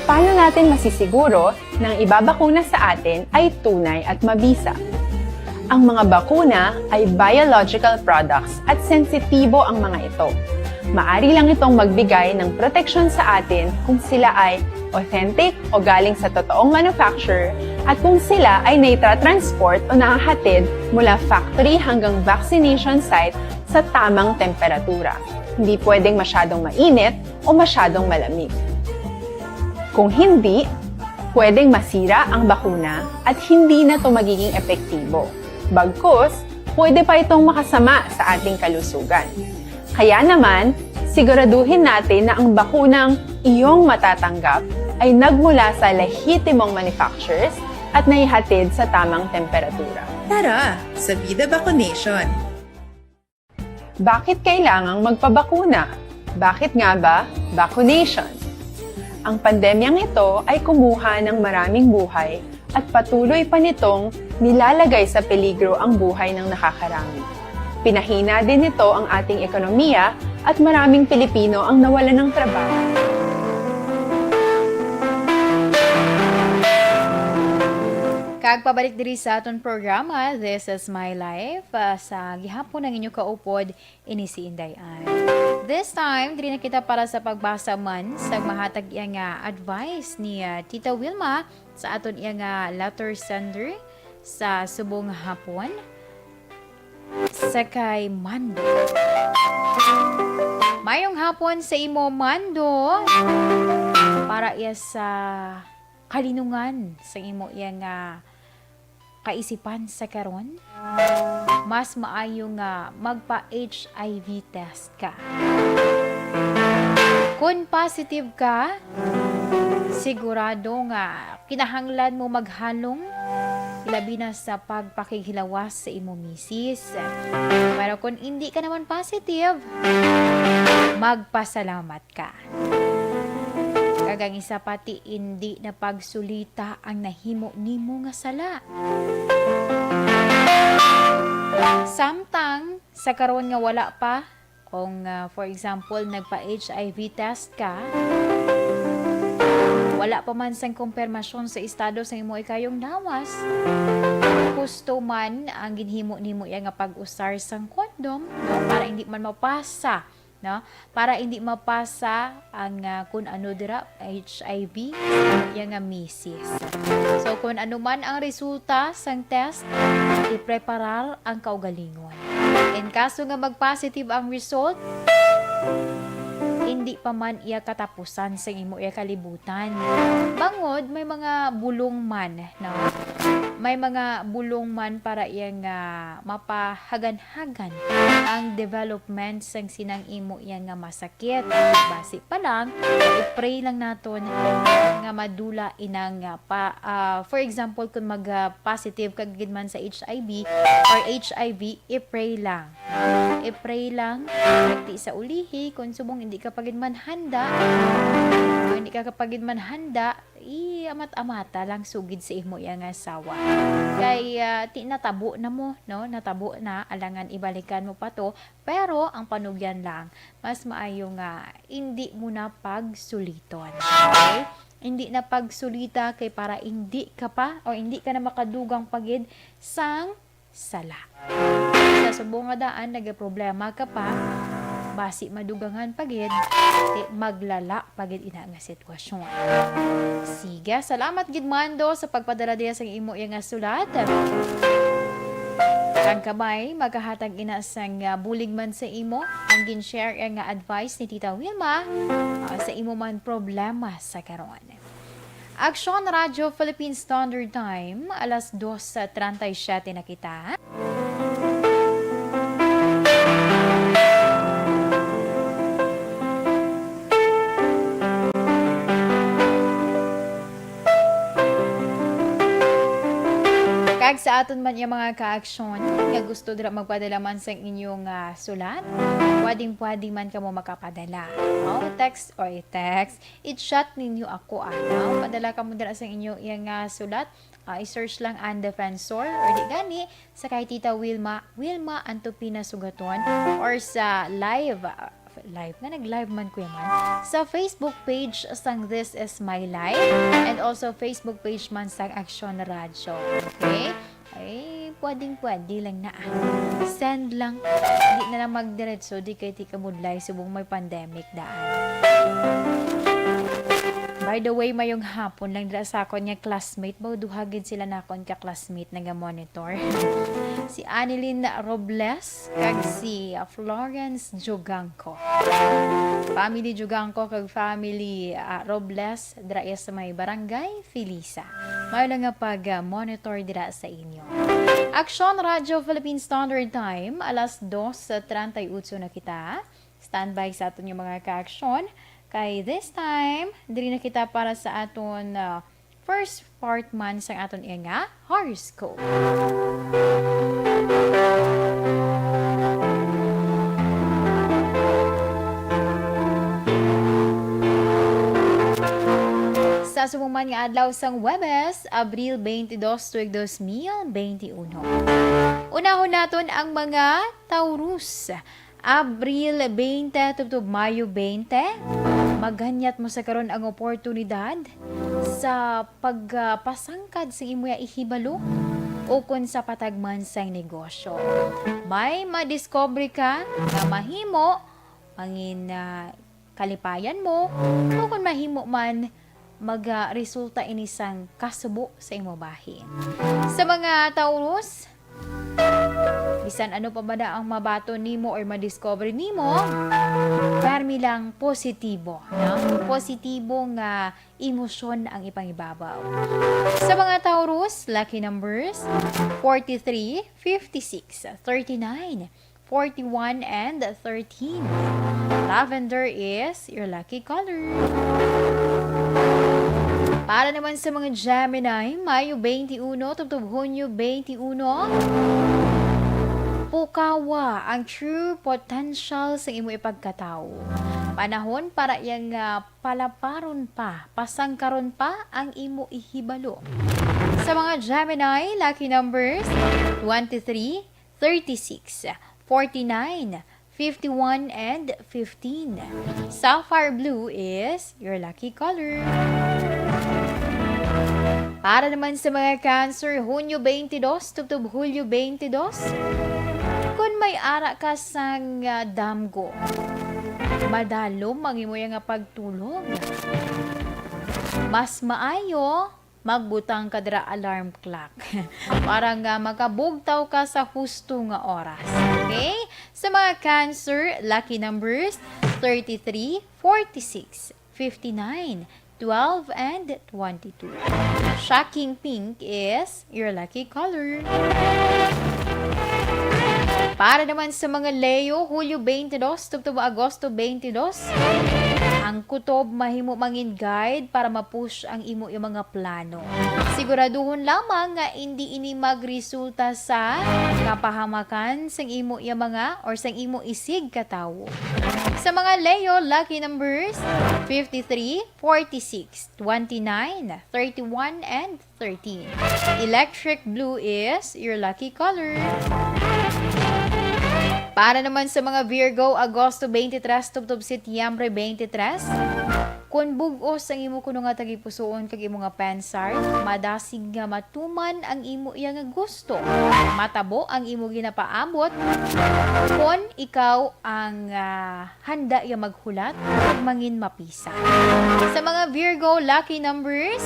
Paano natin masisiguro na ang ibabakuna sa atin ay tunay at mabisa? Ang mga bakuna ay biological products at sensitibo ang mga ito. Maari lang itong magbigay ng proteksyon sa atin kung sila ay authentic o galing sa totoong manufacturer at kung sila ay naitatransport o nahahatid mula factory hanggang vaccination site sa tamang temperatura. Hindi pwedeng masyadong mainit o masyadong malamig. Kung hindi, pwedeng masira ang bakuna at hindi na ito magiging epektibo. Bagkus, pwede pa itong makasama sa ating kalusugan. Kaya naman, siguraduhin natin na ang bakunang iyong matatanggap ay nagmula sa lehitimong manufacturers at naihatid sa tamang temperatura. Tara sa Vida Vaccination! Bakit kailangang magpabakuna? Bakit nga ba vaccination? Ang pandemyang ito ay kumuha ng maraming buhay at patuloy pa nitong nilalagay sa peligro ang buhay ng nakakarami. Pinahina din nito ang ating ekonomiya at maraming Pilipino ang nawalan ng trabaho. Kag pabalik diri sa aton programa, This is My Life. Ah, sa gihapon ang inyo kaupod, ini si Inday Ann. This time, diri na kita para sa pagbasa man sa mahatag iya nga advice ni, ah, Tita Wilma sa aton iya nga letter sender sa subong hapon. Sa kay Mando. Mayong hapon sa imo, Mando. Para iya sa kalinungan sa imo iya nga kaisipan sa karon, mas maayo nga magpa-H I V test ka. Kon positive ka, sigurado nga kinahanglan mo maghalong, ilabi na sa pagpakighilawas sa imo misis. Pero kon indi ka naman positive, magpasalamat ka. Kag ang isa pa, ti indi na pagsulita ang nahimo nimo nga sala. Samtang sa karon nga wala pa Kung, ah, for example, nagpa-H I V test ka, wala pa man sang kumpirmasyon sa estado sa imo ikayong lawas, gusto man ang ginhimo nimo iya nga pag-usar sang condom, no? Para hindi man mapasa, no? Para hindi mapasa ang, ah, kun ano dira, H I V, iya nga misis. So, kung ano man ang resulta sang test, ipreparar ang kaugalingon. In kaso nga mag-positive ang result, hindi pa man iya katapusan sa imo iya kalibutan. Bangod may mga bulong man, no? May mga bulong man para iya nga mapahagan-hagan ang development sang sinang imo iya nga masakit. Basi pa lang, i-pray lang naton nga madula inang, ah, pa, ah, for example, kung mag, ah, positive ka gid man sa H I V or H I V, i-pray lang. I-pray lang, magti sa ulihi, kung subong hindi ka pa gid man handa, o hindi ka pa gid man handa, i-amat-amata lang sugid sa imo iya nga asawa. Kay, ah, ti natabo na mo, no? Natabo na, alangan ibalikan mo pa to. Pero ang panugyan lang, mas maayo nga hindi mo na pagsuliton. Okay? Hindi na pagsulita kay para hindi ka pa o hindi ka na makadugang pa gid sang sala. Sa subong nga daan, nagaproblema ka pa, basi madugangan pa gid, ti maglala pa gid ina nga sitwasyon. Sige, salamat gid, Mando, sa pagpadala diya sa imo iya nga sulat. Ang kamay, makahatag ina sang, ah, bulig man sa imo, ang gin-share nga advice ni Tita Wilma, ah, sa imo man problema sa karon. Aksyon Radyo Philippine Standard Time, alas dos treinta y siete na kita. Kag sa aton man nga mga kaaksyon nga gusto dira magpadala man sang inyong, ah, sulat, pwedeng-pwede man kamo makapadala. O, text or i-text, i-chat ninyo ako, ano? Padala kamo dira sang inyong iya nga sulat. Ah, i-search lang An Defensor or di gani sa kay Tita Wilma, Wilma Antupina Sugaton, or sa live, ah, live, nga nag-live man, Kuya Man, sa Facebook page sang This Is My Life and also Facebook page man sang Aksyon Radyo. Okay? Ay, pwedeng-pwede lang na. Send lang. Di na lang magdiretso, di kay ti kabudlay, subong may pandemic daan. By the way, mayong hapon lang dira sa akon nga classmate. Ba, duha gid sila na akon ka classmate naga-monitor. Si Annelyn Robles kag si, ah, Florence Jugangco. Family Jugangco kag family, ah, Robles dira iya sa may barangay Felisa. Maayo lang nga pag, ah, monitor dira sa inyo. Aksyon Radyo Philippine Standard Time, alas dos treinta y ocho na kita. Standby sa aton nga mga kaaksyon. Kay this time, diri na kita para sa aton, ah, first part man sang aton iya nga horoscope. Sa subong man nga adlaw sang Huwebes, Abril twenty-two, tuig dos mil twenty-one. Unahon naton ang mga Taurus. Abril twenty tubtob Mayo twenty, maganyat mo sa karon ang oportunidad sa pagpasangkad sa imo nga ihibalo ukon sa patagman sang negosyo. May madiscover ka nga mahimo, mangin, ah, kalipayan mo, ukon mahimo man, magaresulta ini sang kasubo sa imo bahin. Sa mga Taurus, bisan ano pa man ang mabaton nimo or madiscover nimo, permi lang positibo, no? Positibo nga emosyon ang ipangibabaw. Sa mga Taurus, lucky numbers, forty-three, fifty-six, thirty-nine, forty-one, and thirteen. Lavender is your lucky color. Para naman sa mga Gemini, Mayo twenty-one tubtob Hunyo twenty-one, pukawa ang true potential sa imo ipagkatawo. Panahon para iyang, ah, palaparon pa, pasangkaron pa ang imo ihibalo. Sa mga Gemini, lucky numbers, twenty-three, thirty-six, forty-nine, fifty-one, and fifteen. Sapphire blue is your lucky color. Para naman sa mga Cancer, Hunyo twenty-two tubtob Hulyo twenty-two, kun may ara ka sang, ah, damgo, madalom ang imo nga pagtulog. Mas maayo magbutang ka dira alarm clock para nga makabugtaw ka sa husto nga oras. Okay? Sa mga Cancer, lucky numbers thirty-three, forty-six, fifty-nine, twelve, and twenty-two. Shocking pink is your lucky color. Para naman sa mga Leo, Hulyo twenty-two tubtob Agosto twenty-two, ang kutob mahimo mangin guide para ma-push ang imo, imo mga plano. Siguraduhon lamang nga indi ini magresulta sa kapahamakan sang imo, iya mga, or sang imo isig ka tawo. Sa mga Leo, lucky numbers fifty-three, forty-six, twenty-nine, thirty-one, and thirteen. Electric blue is your lucky color. Para naman sa mga Virgo, Agosto twenty-three tubtob Setyembre twenty-three, kun bug-os ang imo kuno nga tagipusoon kag imo nga pensar, madasig nga matuman ang imo iya nga gusto. Matabo ang imo ginapaabot kon ikaw ang, ah, handa iya maghulat kag mangin mapisan. Sa mga Virgo, lucky numbers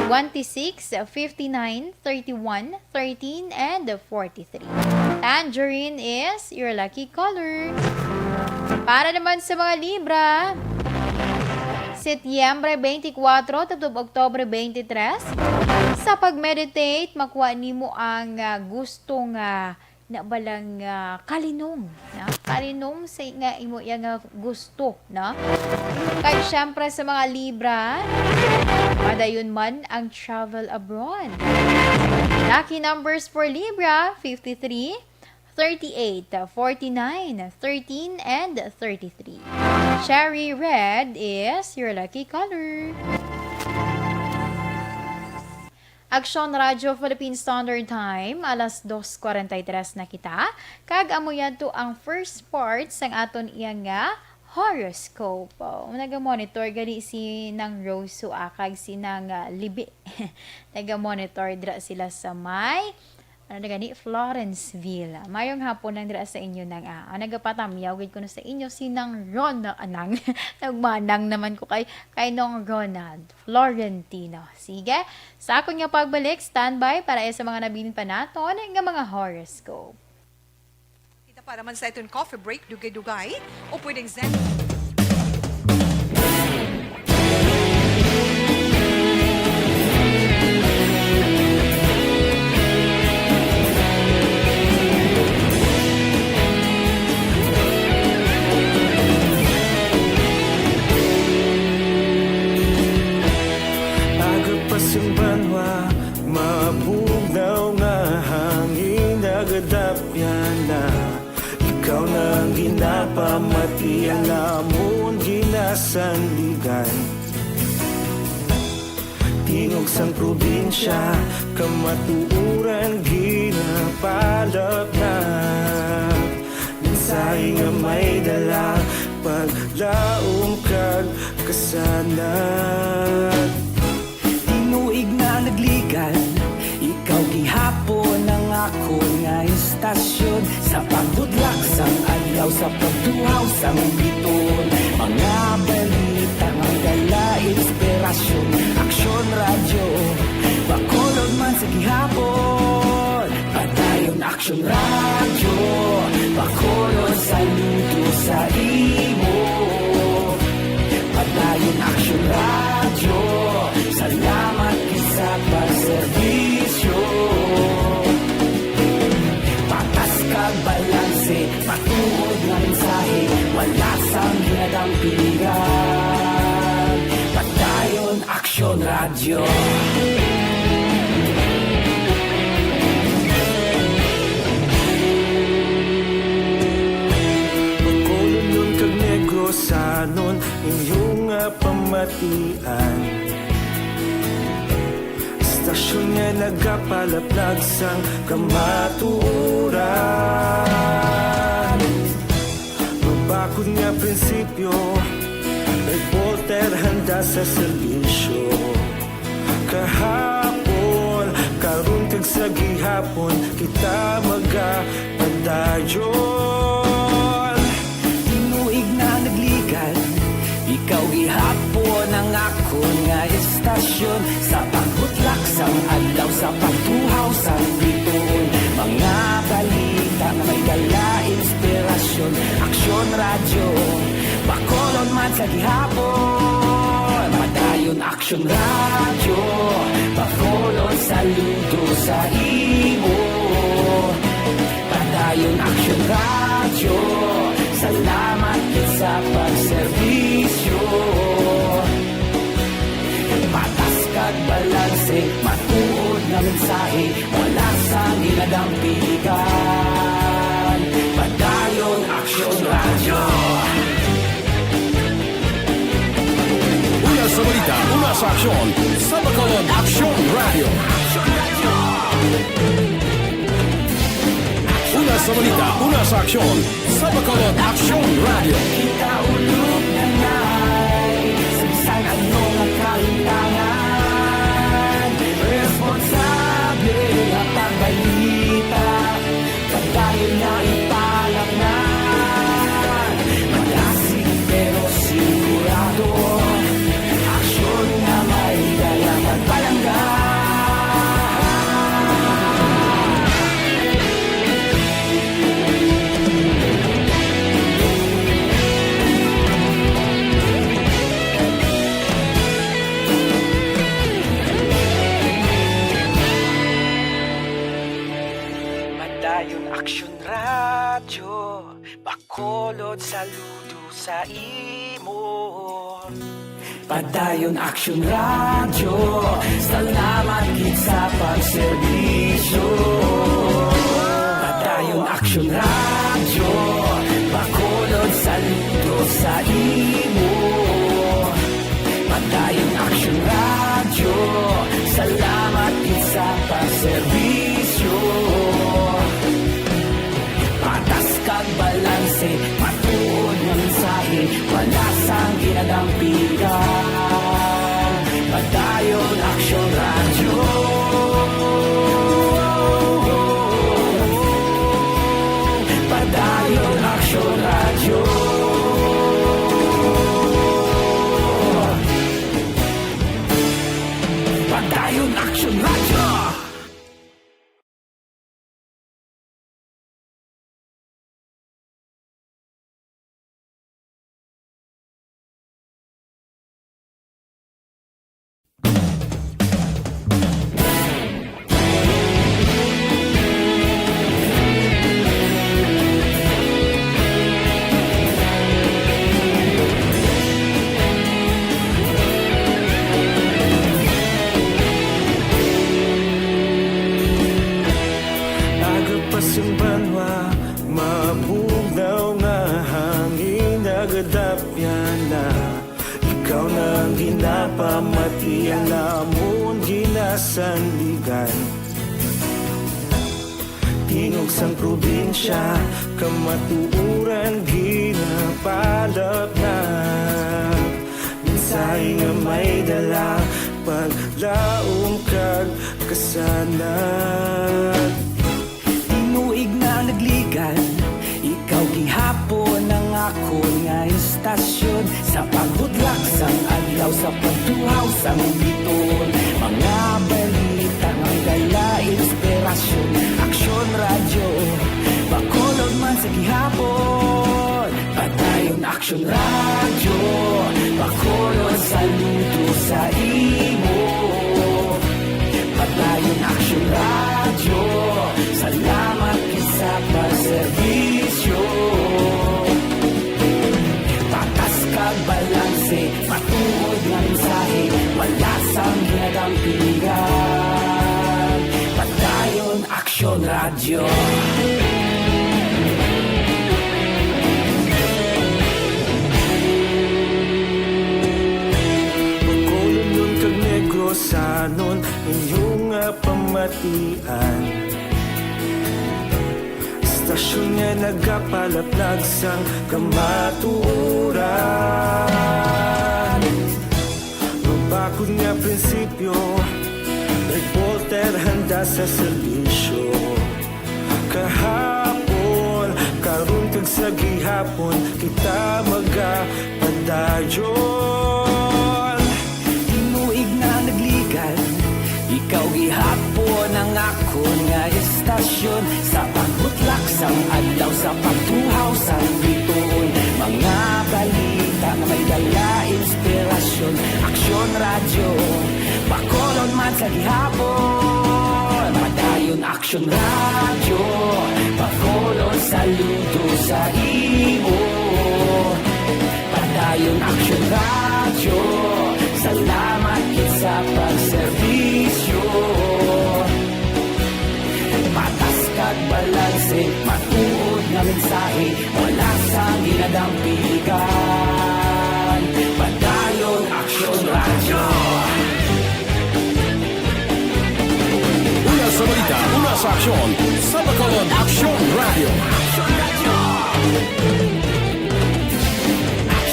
twenty-six, fifty-nine, thirty-one, thirteen, and forty-three. Tangerine is your lucky color. Para naman sa mga Libra, Setyembre twenty-four tubtob Oktubre twenty-three, sa pag-meditate, makuha nimo ang, ah, gusto nga na balang, ah, kalinong, no? Kalinong sa nga imo iya nga gusto, no? Kag syempre sa mga Libra, padayon man ang travel abroad. Lucky numbers for Libra, fifty-three, thirty-eight, forty-nine, thirteen, and thirty-three. Cherry red is your lucky color. Aksyon Radyo Philippine Standard Time, alas dos cuarenta y tres na kita, kag amo yadto ang first part sang aton iya nga horoscope. Oh, naga-monitor gani si Nang Rose Sua kag si Nang, ah, Libi. Naga-monitor dira sila sa may, ano na gani, Florenceville. Mayong hapon lang dira sa inyo, Nang, ah. Ang nagapatamyaw gid kuno sa inyo si Nang Ron, ah, Nang. Nagmanang naman ko kay, kay Nong Ronald Florentino. Sige, sa akon nga pagbalik, standby para sa mga nabilin pa naton nga mga horoscope. Kita pa naman sa iton coffee break, dugay-dugay, o pwedeng zen. Aga pa sing banwa, mabugnaw nga hangin, nagadapyan na. Ikaw na ang ginapamati, ang amon ginasandigan. Tingog sang probinsya, kamatuoran ginapalapnag. Mensahe nga may dala, paglaom kag kasanag. Tinuig na nagligan, ikaw gihapon ang akon nga istasyon. Sa pagbudlak sang adlaw, sa pagtuhaw sang biton, mga balita nga dala inspirasyon. Aksyon Radyo, Bacolod man sa gihapon. Padayon Aksyon Radyo, Bacolod, saludo sa imo. Padayon Aksyon Radyo, salamat gid sa pagserbisyo. Patas kag balanse, matuod nga mensahe, wala sang ginadampigan. Padayon Aksyon Radyo. Bacolodnon kag Negrosanon, inyo nga pamatian. Istasyon nga nagapalaplag sang kamatuoran. Nga prinsipyo, reporter handa sa serbisyo. Kahapon, karon kag sa gihapon, kita magapadayon. Tinuig na nagligan, ikaw gihapon ang akon nga istasyon. Sa pagbutlak sang adlaw, sa pagtuhaw sang bituon, mga balita nga may dala inspirasyon. Aksyon Radyo, Bacolod man sa gihapon. Padayon Aksyon Radyo, Bacolod, saludo sa imo. Padayon Aksyon Radyo, salamat gid sa pagserbisyo. Patas kag balanse, matuod nga mensahe, wala sang ginadampigan. Padayon Aksyon Radyo. Una sa balita, una sa aksyon, sa Bacolod Aksyon Radyo. Una sa balita, una sa aksyon, sa Bacolod Aksyon Radyo. Kita ulog na nay, sa bisan ano nga kalimtangan, responsable nga pagbalita, padayon na ipalaknad. Malasig pero sigurado, aksyon nga may dala pagpalangga. Padayon Aksyon Radyo, Bacolod, saludo sa imo. Padayon Aksyon Radyo, salamat gid sa pagserbisyo. Padayon Aksyon Radyo, Bacolod, saludo sa imo. Padayon Aksyon Radyo, salamat gid sa pagserbisyo. Patas kag balanse, matuod nga mensahe, wala sang ginadampigan. Padayon Aksyon Radyo. Padayon Aksyon Radyo. Padayon Aksyon Radyo. Aga pa sing banwa, mabugnaw nga hangin nagadapyan na. Ikaw na ang ginapamatian, amon ginasandigan. Tingog sang probinsya, kamatuoran ginapalapnap. Mensahe nga may dala, paglaom kag kasanag. Tinuig na nagligan, ikaw gihapon ang akon nga istasyon. Sa pagbudlak sang adlaw, sa pagtuhaw sang bituon, mga balita nga dala inspirasyon. Aksyon Radyo, Bacolod man sa gihapon. Padayon Aksyon Radyo, Bacolod, saludo sa imo. Padayon Aksyon Radyo, salamat gid sa pagserbisyo. Patas kag balanse, matuod nga mensahe, wala sang ginadampigan. Padayon Aksyon Radyo. Bacolodnon kag Negrosanon, inyo nga pamatian. Basta Aksyon nga nagapalaplag sang kamatuoran. Mabakod nga prinsipyo, reporter handa sa serbisyo. Kahapon, karon kag sa gihapon, kita magapadayon. Tinuig na nagligan, ikaw gihapon ang akon nga estasyon. Sa pagbutlak sang adlaw, sa pagtuhaw sang bituon, mga balita nga may dala inspirasyon. Aksyon Radyo, Bacolod man sa gihapon. Padayon Aksyon Radyo, Bacolod, saludo sa imo. Padayon Aksyon Radyo, salamat gid sa pagserbisyo. Patas kag balanse, matuod nga mensahe, wala sang ginadampigan. Padayon Aksyon Radyo. Una sa balita, una sa aksyon, sa Bacolod Aksyon Radyo.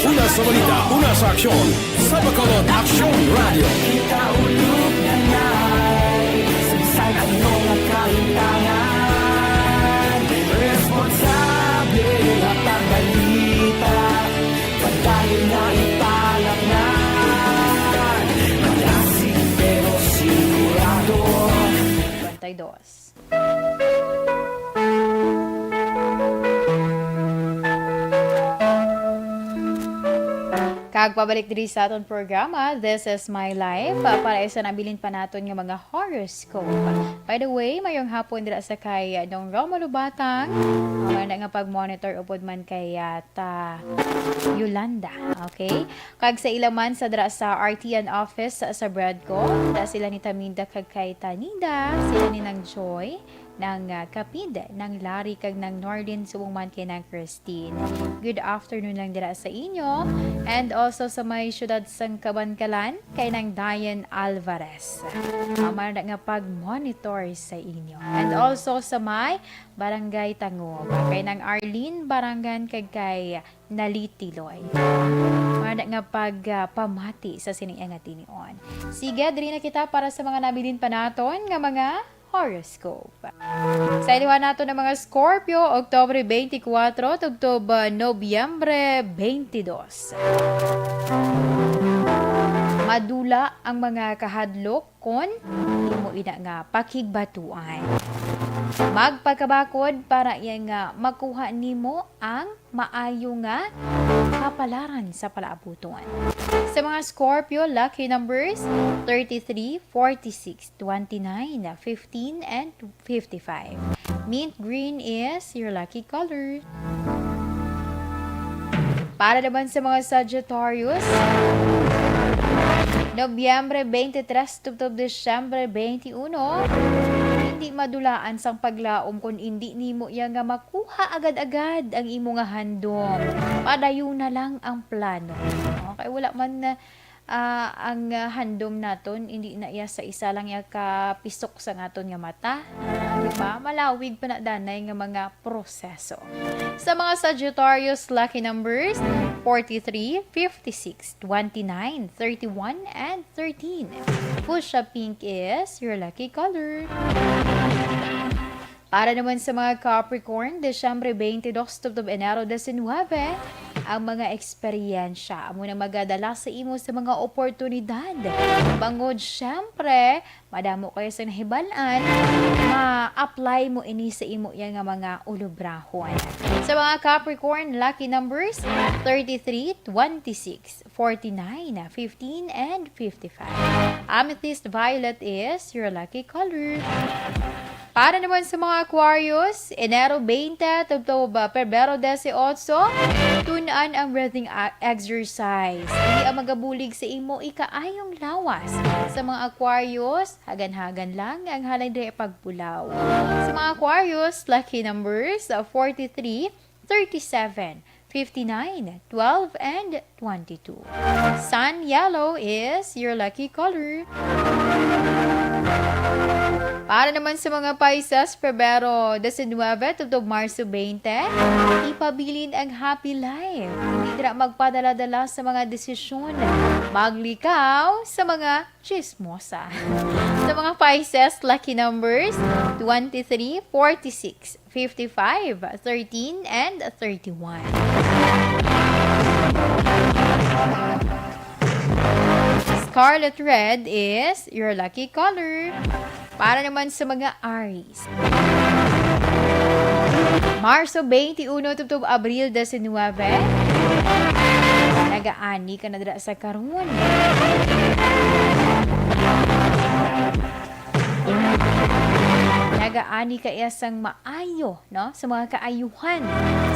Una sa balita, una sa aksyon, sa Bacolod Aksyon Radyo. Kita ulog na nay, sa bisan ano nga kahintangan, responsable nga pagbalita, padayon na ipalapnan, malasig pero sigurado. Bantay dos. Kag pabalik diri sa aton programa, This Is My Life, ah, para sa nabilin pa naton nga mga horoscope. By the way, mayong hapon dira sa kay Dong Romulo Batang. Ah, may na nga pag-monitor upod man kay, ah, ta Yolanda. Okay? Kag sa ila man sa dira sa R T N office sa Bradco, da sila ni Taminda kag kay Tanida, sila ni Nang Joy, Nang, ah, Kapid, Nang Larry kag Nang Norlin, subong man kay Nang Christine. Good afternoon lang dira sa inyo. And also sa may siyudad sang Kabankalan, kay Nang Diane Alvarez. Amo na nga pag-monitor sa inyo. And also sa may Barangay Tangob, kay Nang Arlene Barangan kag kay Nalitiloy. Amo na nga pag, ah, pamati sa sining nga tinion. Sige, diri na kita para sa mga nabilin pa naton nga mga horoscope. Sa iliwan nato ng mga Scorpio, Oktubre twenty-four tubtob, ah, Nobyembre twenty-two. Madula ang mga kahadlok kon imo ina nga pakigbatuan. Magpakabakod para iya nga makuha nimo ang maayo nga kapalaran sa palaabuton. Sa mga Scorpio, lucky numbers thirty-three, forty-six, twenty-nine, fifteen, and fifty-five. Mint green is your lucky color. Para naman sa mga Sagittarius, Nobyembre twenty-three tubtob Disyembre twenty-one, hindi madulaan sang paglaom kon indi nimo iya nga makuha agad-agad ang imo nga handom. Padayon na lang ang plano. Okay, wala man na ah, ang, ah, handom naton, hindi na iya sa isa lang iya ka pisok sa aton nga mata. Ah, di ba? Malawig pa na danay nga mga proseso. Sa mga Sagittarius, lucky numbers forty-three, fifty-six, twenty-nine, thirty-one, and thirteen. Fuchsia pink is your lucky color. Para naman sa mga Capricorn, Disyembre twenty-two tubtob Enero diecinuebe, ang mga eksperyensya amo na magadala sa imo sa mga oportunidad. Bangod, syempre, madamo kayo sa nahibalan, ma-apply mo ini sa imo iya nga mga ulubrahon. Sa mga Capricorn, lucky numbers thirty-three, twenty-six, forty-nine, fifteen, and fifty-five. Amethyst violet is your lucky color. Para naman sa mga Aquarius, Enero twenty tubtob Pebrero dieciocho, tun-an ang breathing a-, exercise. Ini ang magabulig sa imo ikaayong lawas. Sa mga Aquarius, hagan-hagan lang ang halin diri pagpulaw. Sa mga Aquarius, lucky numbers, uh, forty-three, thirty-seven, fifty-nine, twelve, and twenty-two. Sun yellow is your lucky color. Para naman sa mga Pisces, Pebrero diecinuebe tubtob Marso twenty, ipabilin ang happy life. Hindi dira magpadala-dala sa mga desisyon. Maglikaw sa mga chismosa. Sa mga Pisces, lucky numbers, twenty-three, forty-six, fifty-five, thirteen, and thirty-one. Scarlet red is your lucky color. Para naman sa mga Aries. Marso twenty-one tubtob Abril diecinuebe. Nagaani ka na dira sa karon. Nagaani ka iya sang maayo, no? Sa mga kaayuhan,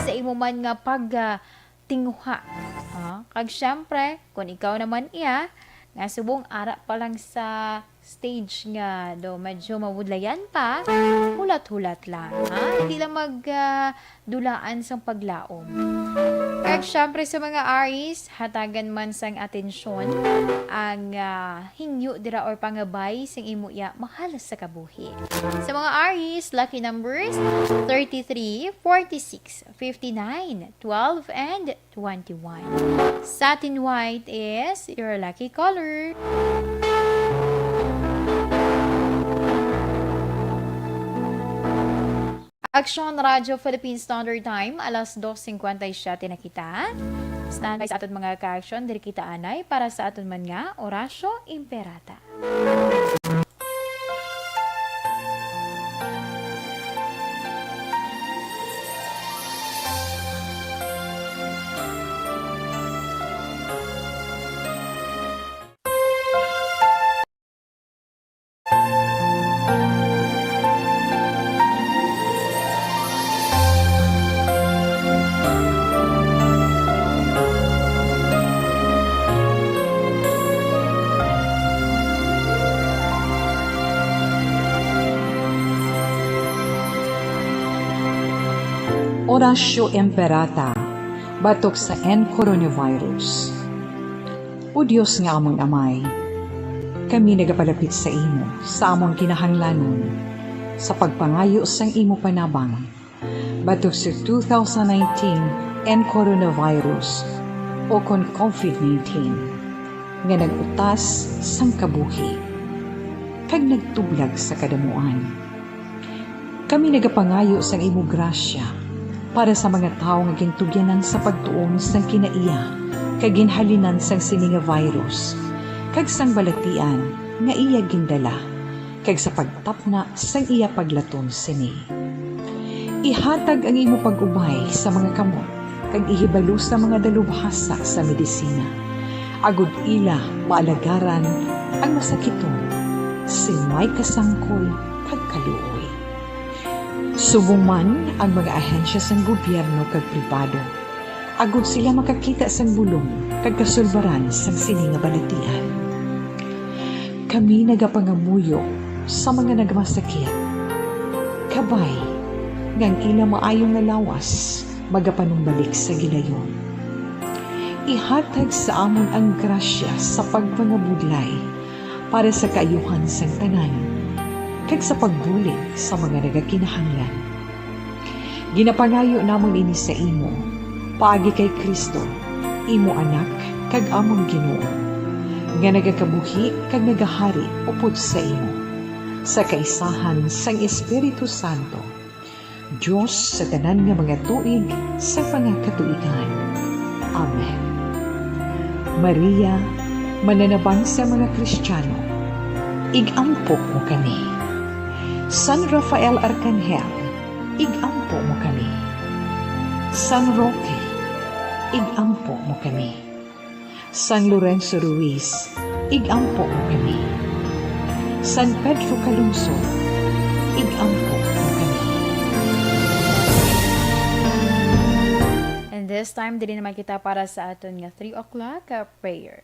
sa imo man nga pag, ah, tinguha. Ah, kag syempre, kung ikaw naman iya, nga subong ara pa lang sa stage nga do medyo mabudlayan pa, hulat-hulat lang, ha? Hindi lang mag, ah, dulaan sang paglaom. Kag syempre sa mga Aries, hatagan man sang atensyon ang, ah, hingyo dira or pangabay sang imo iya mahal sa kabuhi. Sa mga Aries, lucky numbers, thirty-three, forty-six, fifty-nine, twelve, and twenty-one. Satin white is your lucky color. Aksyon Radyo Philippine Standard Time, alas dos cincuenta y siete na kita. Standby sa aton mga ka-aksyon, diri kita anay para sa aton man nga Orasyo Imperata. Orasyo Imperata, batok sa N coronavirus. O Dios nga amon Amay, kami nagapalapit sa imo sa amon kinahanglanon sa pagpangayo sang imo panabang batok sa two thousand nineteen N coronavirus, o kon covid nineteen, nga nag-utas sang kabuhi kag nagtublag sa kadamuan. Kami nagapangayo sang imo grasya para sa mga tawo nga gintugyanan sa pagtuon sang kinaiya kag ginhalinan sang sini nga virus kag sang balatian nga iya gindala, kag sa pagtapna sang iya paglaton sini. Ihatag ang imo pag-ubay sa mga kamot kag ihibalo sa mga dalubhasa sa medisina, agod ila maalagaran ang masakiton sing may kasangkol kag kaluoy. Subong man ang mga ahensya sang gobyerno kag pribado, agod sila makakita sang bulong kag kasulbaran sang sini nga balatian. Kami nagapangamuyo sa mga nagmasakit, kabay nga ang ila maayo nga lawas magapanumbalik sa gilayon. Ihatag sa amon ang grasya sa pagpangabudlay para sa kaayuhan sang tanan, kag sa pagbulig sa mga nagakinahanglan. Ginapangayo namon ini sa imo, paagi kay Cristo, imo Anak kag amon Ginoo, nga nagakabuhi kag nagahari upod sa imo, sa kaisahan sang Espiritu Santo, Dios sa tanan nga mga tuig sa mga katuigan. Amen. Maria, mananabang sa mga Kristiyano, ig-ampo mo kami. San Rafael Arkanghel, ig-ampo mo kami. San Roque, ig-ampo mo kami. San Lorenzo Ruiz, ig-ampo mo kami. San Pedro Calungsod, ig-ampo mo kami. And this time, diri naman kita para sa aton nga three o'clock, uh, prayer.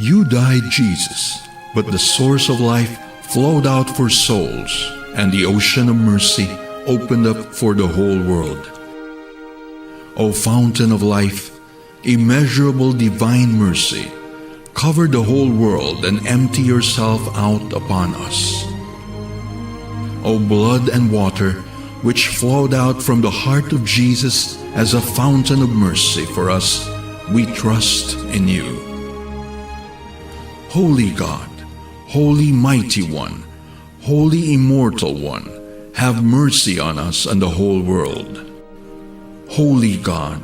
You died, Jesus, but the source of life flowed out for souls, and the ocean of mercy opened up for the whole world. O fountain of life, Immeasurable divine mercy, cover the whole world and empty yourself out upon us. O blood and water, which flowed out from the heart of Jesus as a fountain of mercy for us, we trust in you. Holy God, Holy Mighty One, Holy Immortal One, have mercy on us and the whole world. Holy God,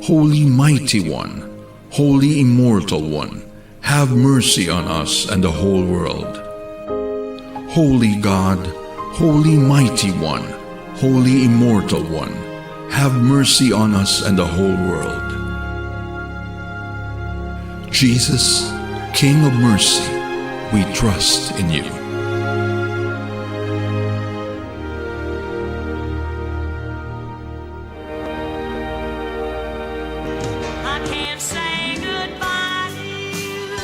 Holy Mighty One, Holy Immortal One, have mercy on us and the whole world. Holy God, Holy Mighty One, Holy Immortal One, have mercy on us and the whole world. Jesus, King of mercy, we trust in you. I can't say goodbye to you.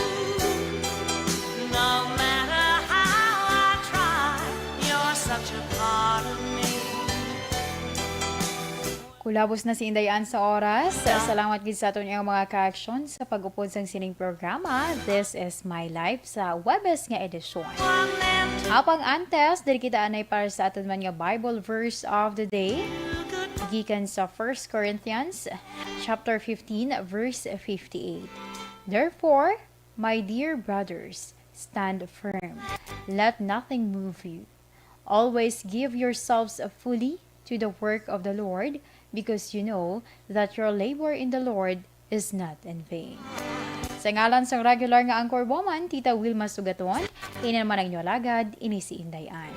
No matter how I try, you're such a part of me. Kulabos na si Inday Ann sa oras. Salamat gid sa aton iyang mga kaaksyon sa pag-upod sang sining programa. This is My Life sa Webes nga edisyon. Apang antes, diri kita anay para sa aton man nga Bible verse of the day. Gikan sa First Corinthians chapter fifteen, verse fifty-eight. Therefore, my dear brothers, stand firm. Let nothing move you. Always give yourselves fully to the work of the Lord, because you know that your labor in the Lord is not in vain. Sa ngalan sang regular nga anchor woman, Tita Wilma Sugaton, ini naman ang inyo alagad, ini si Inday Ann.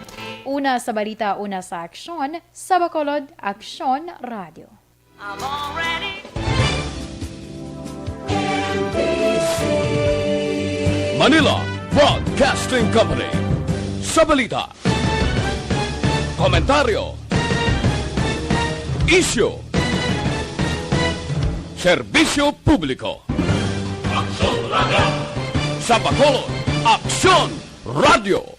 Una sa balita, una sa aksyon, sa Bacolod, Aksyon Radio. I've already Manila Broadcasting Company. Sa balita, komentaryo, isyu, serbisyo publiko. Sa Bacolod, Aksyon Radio.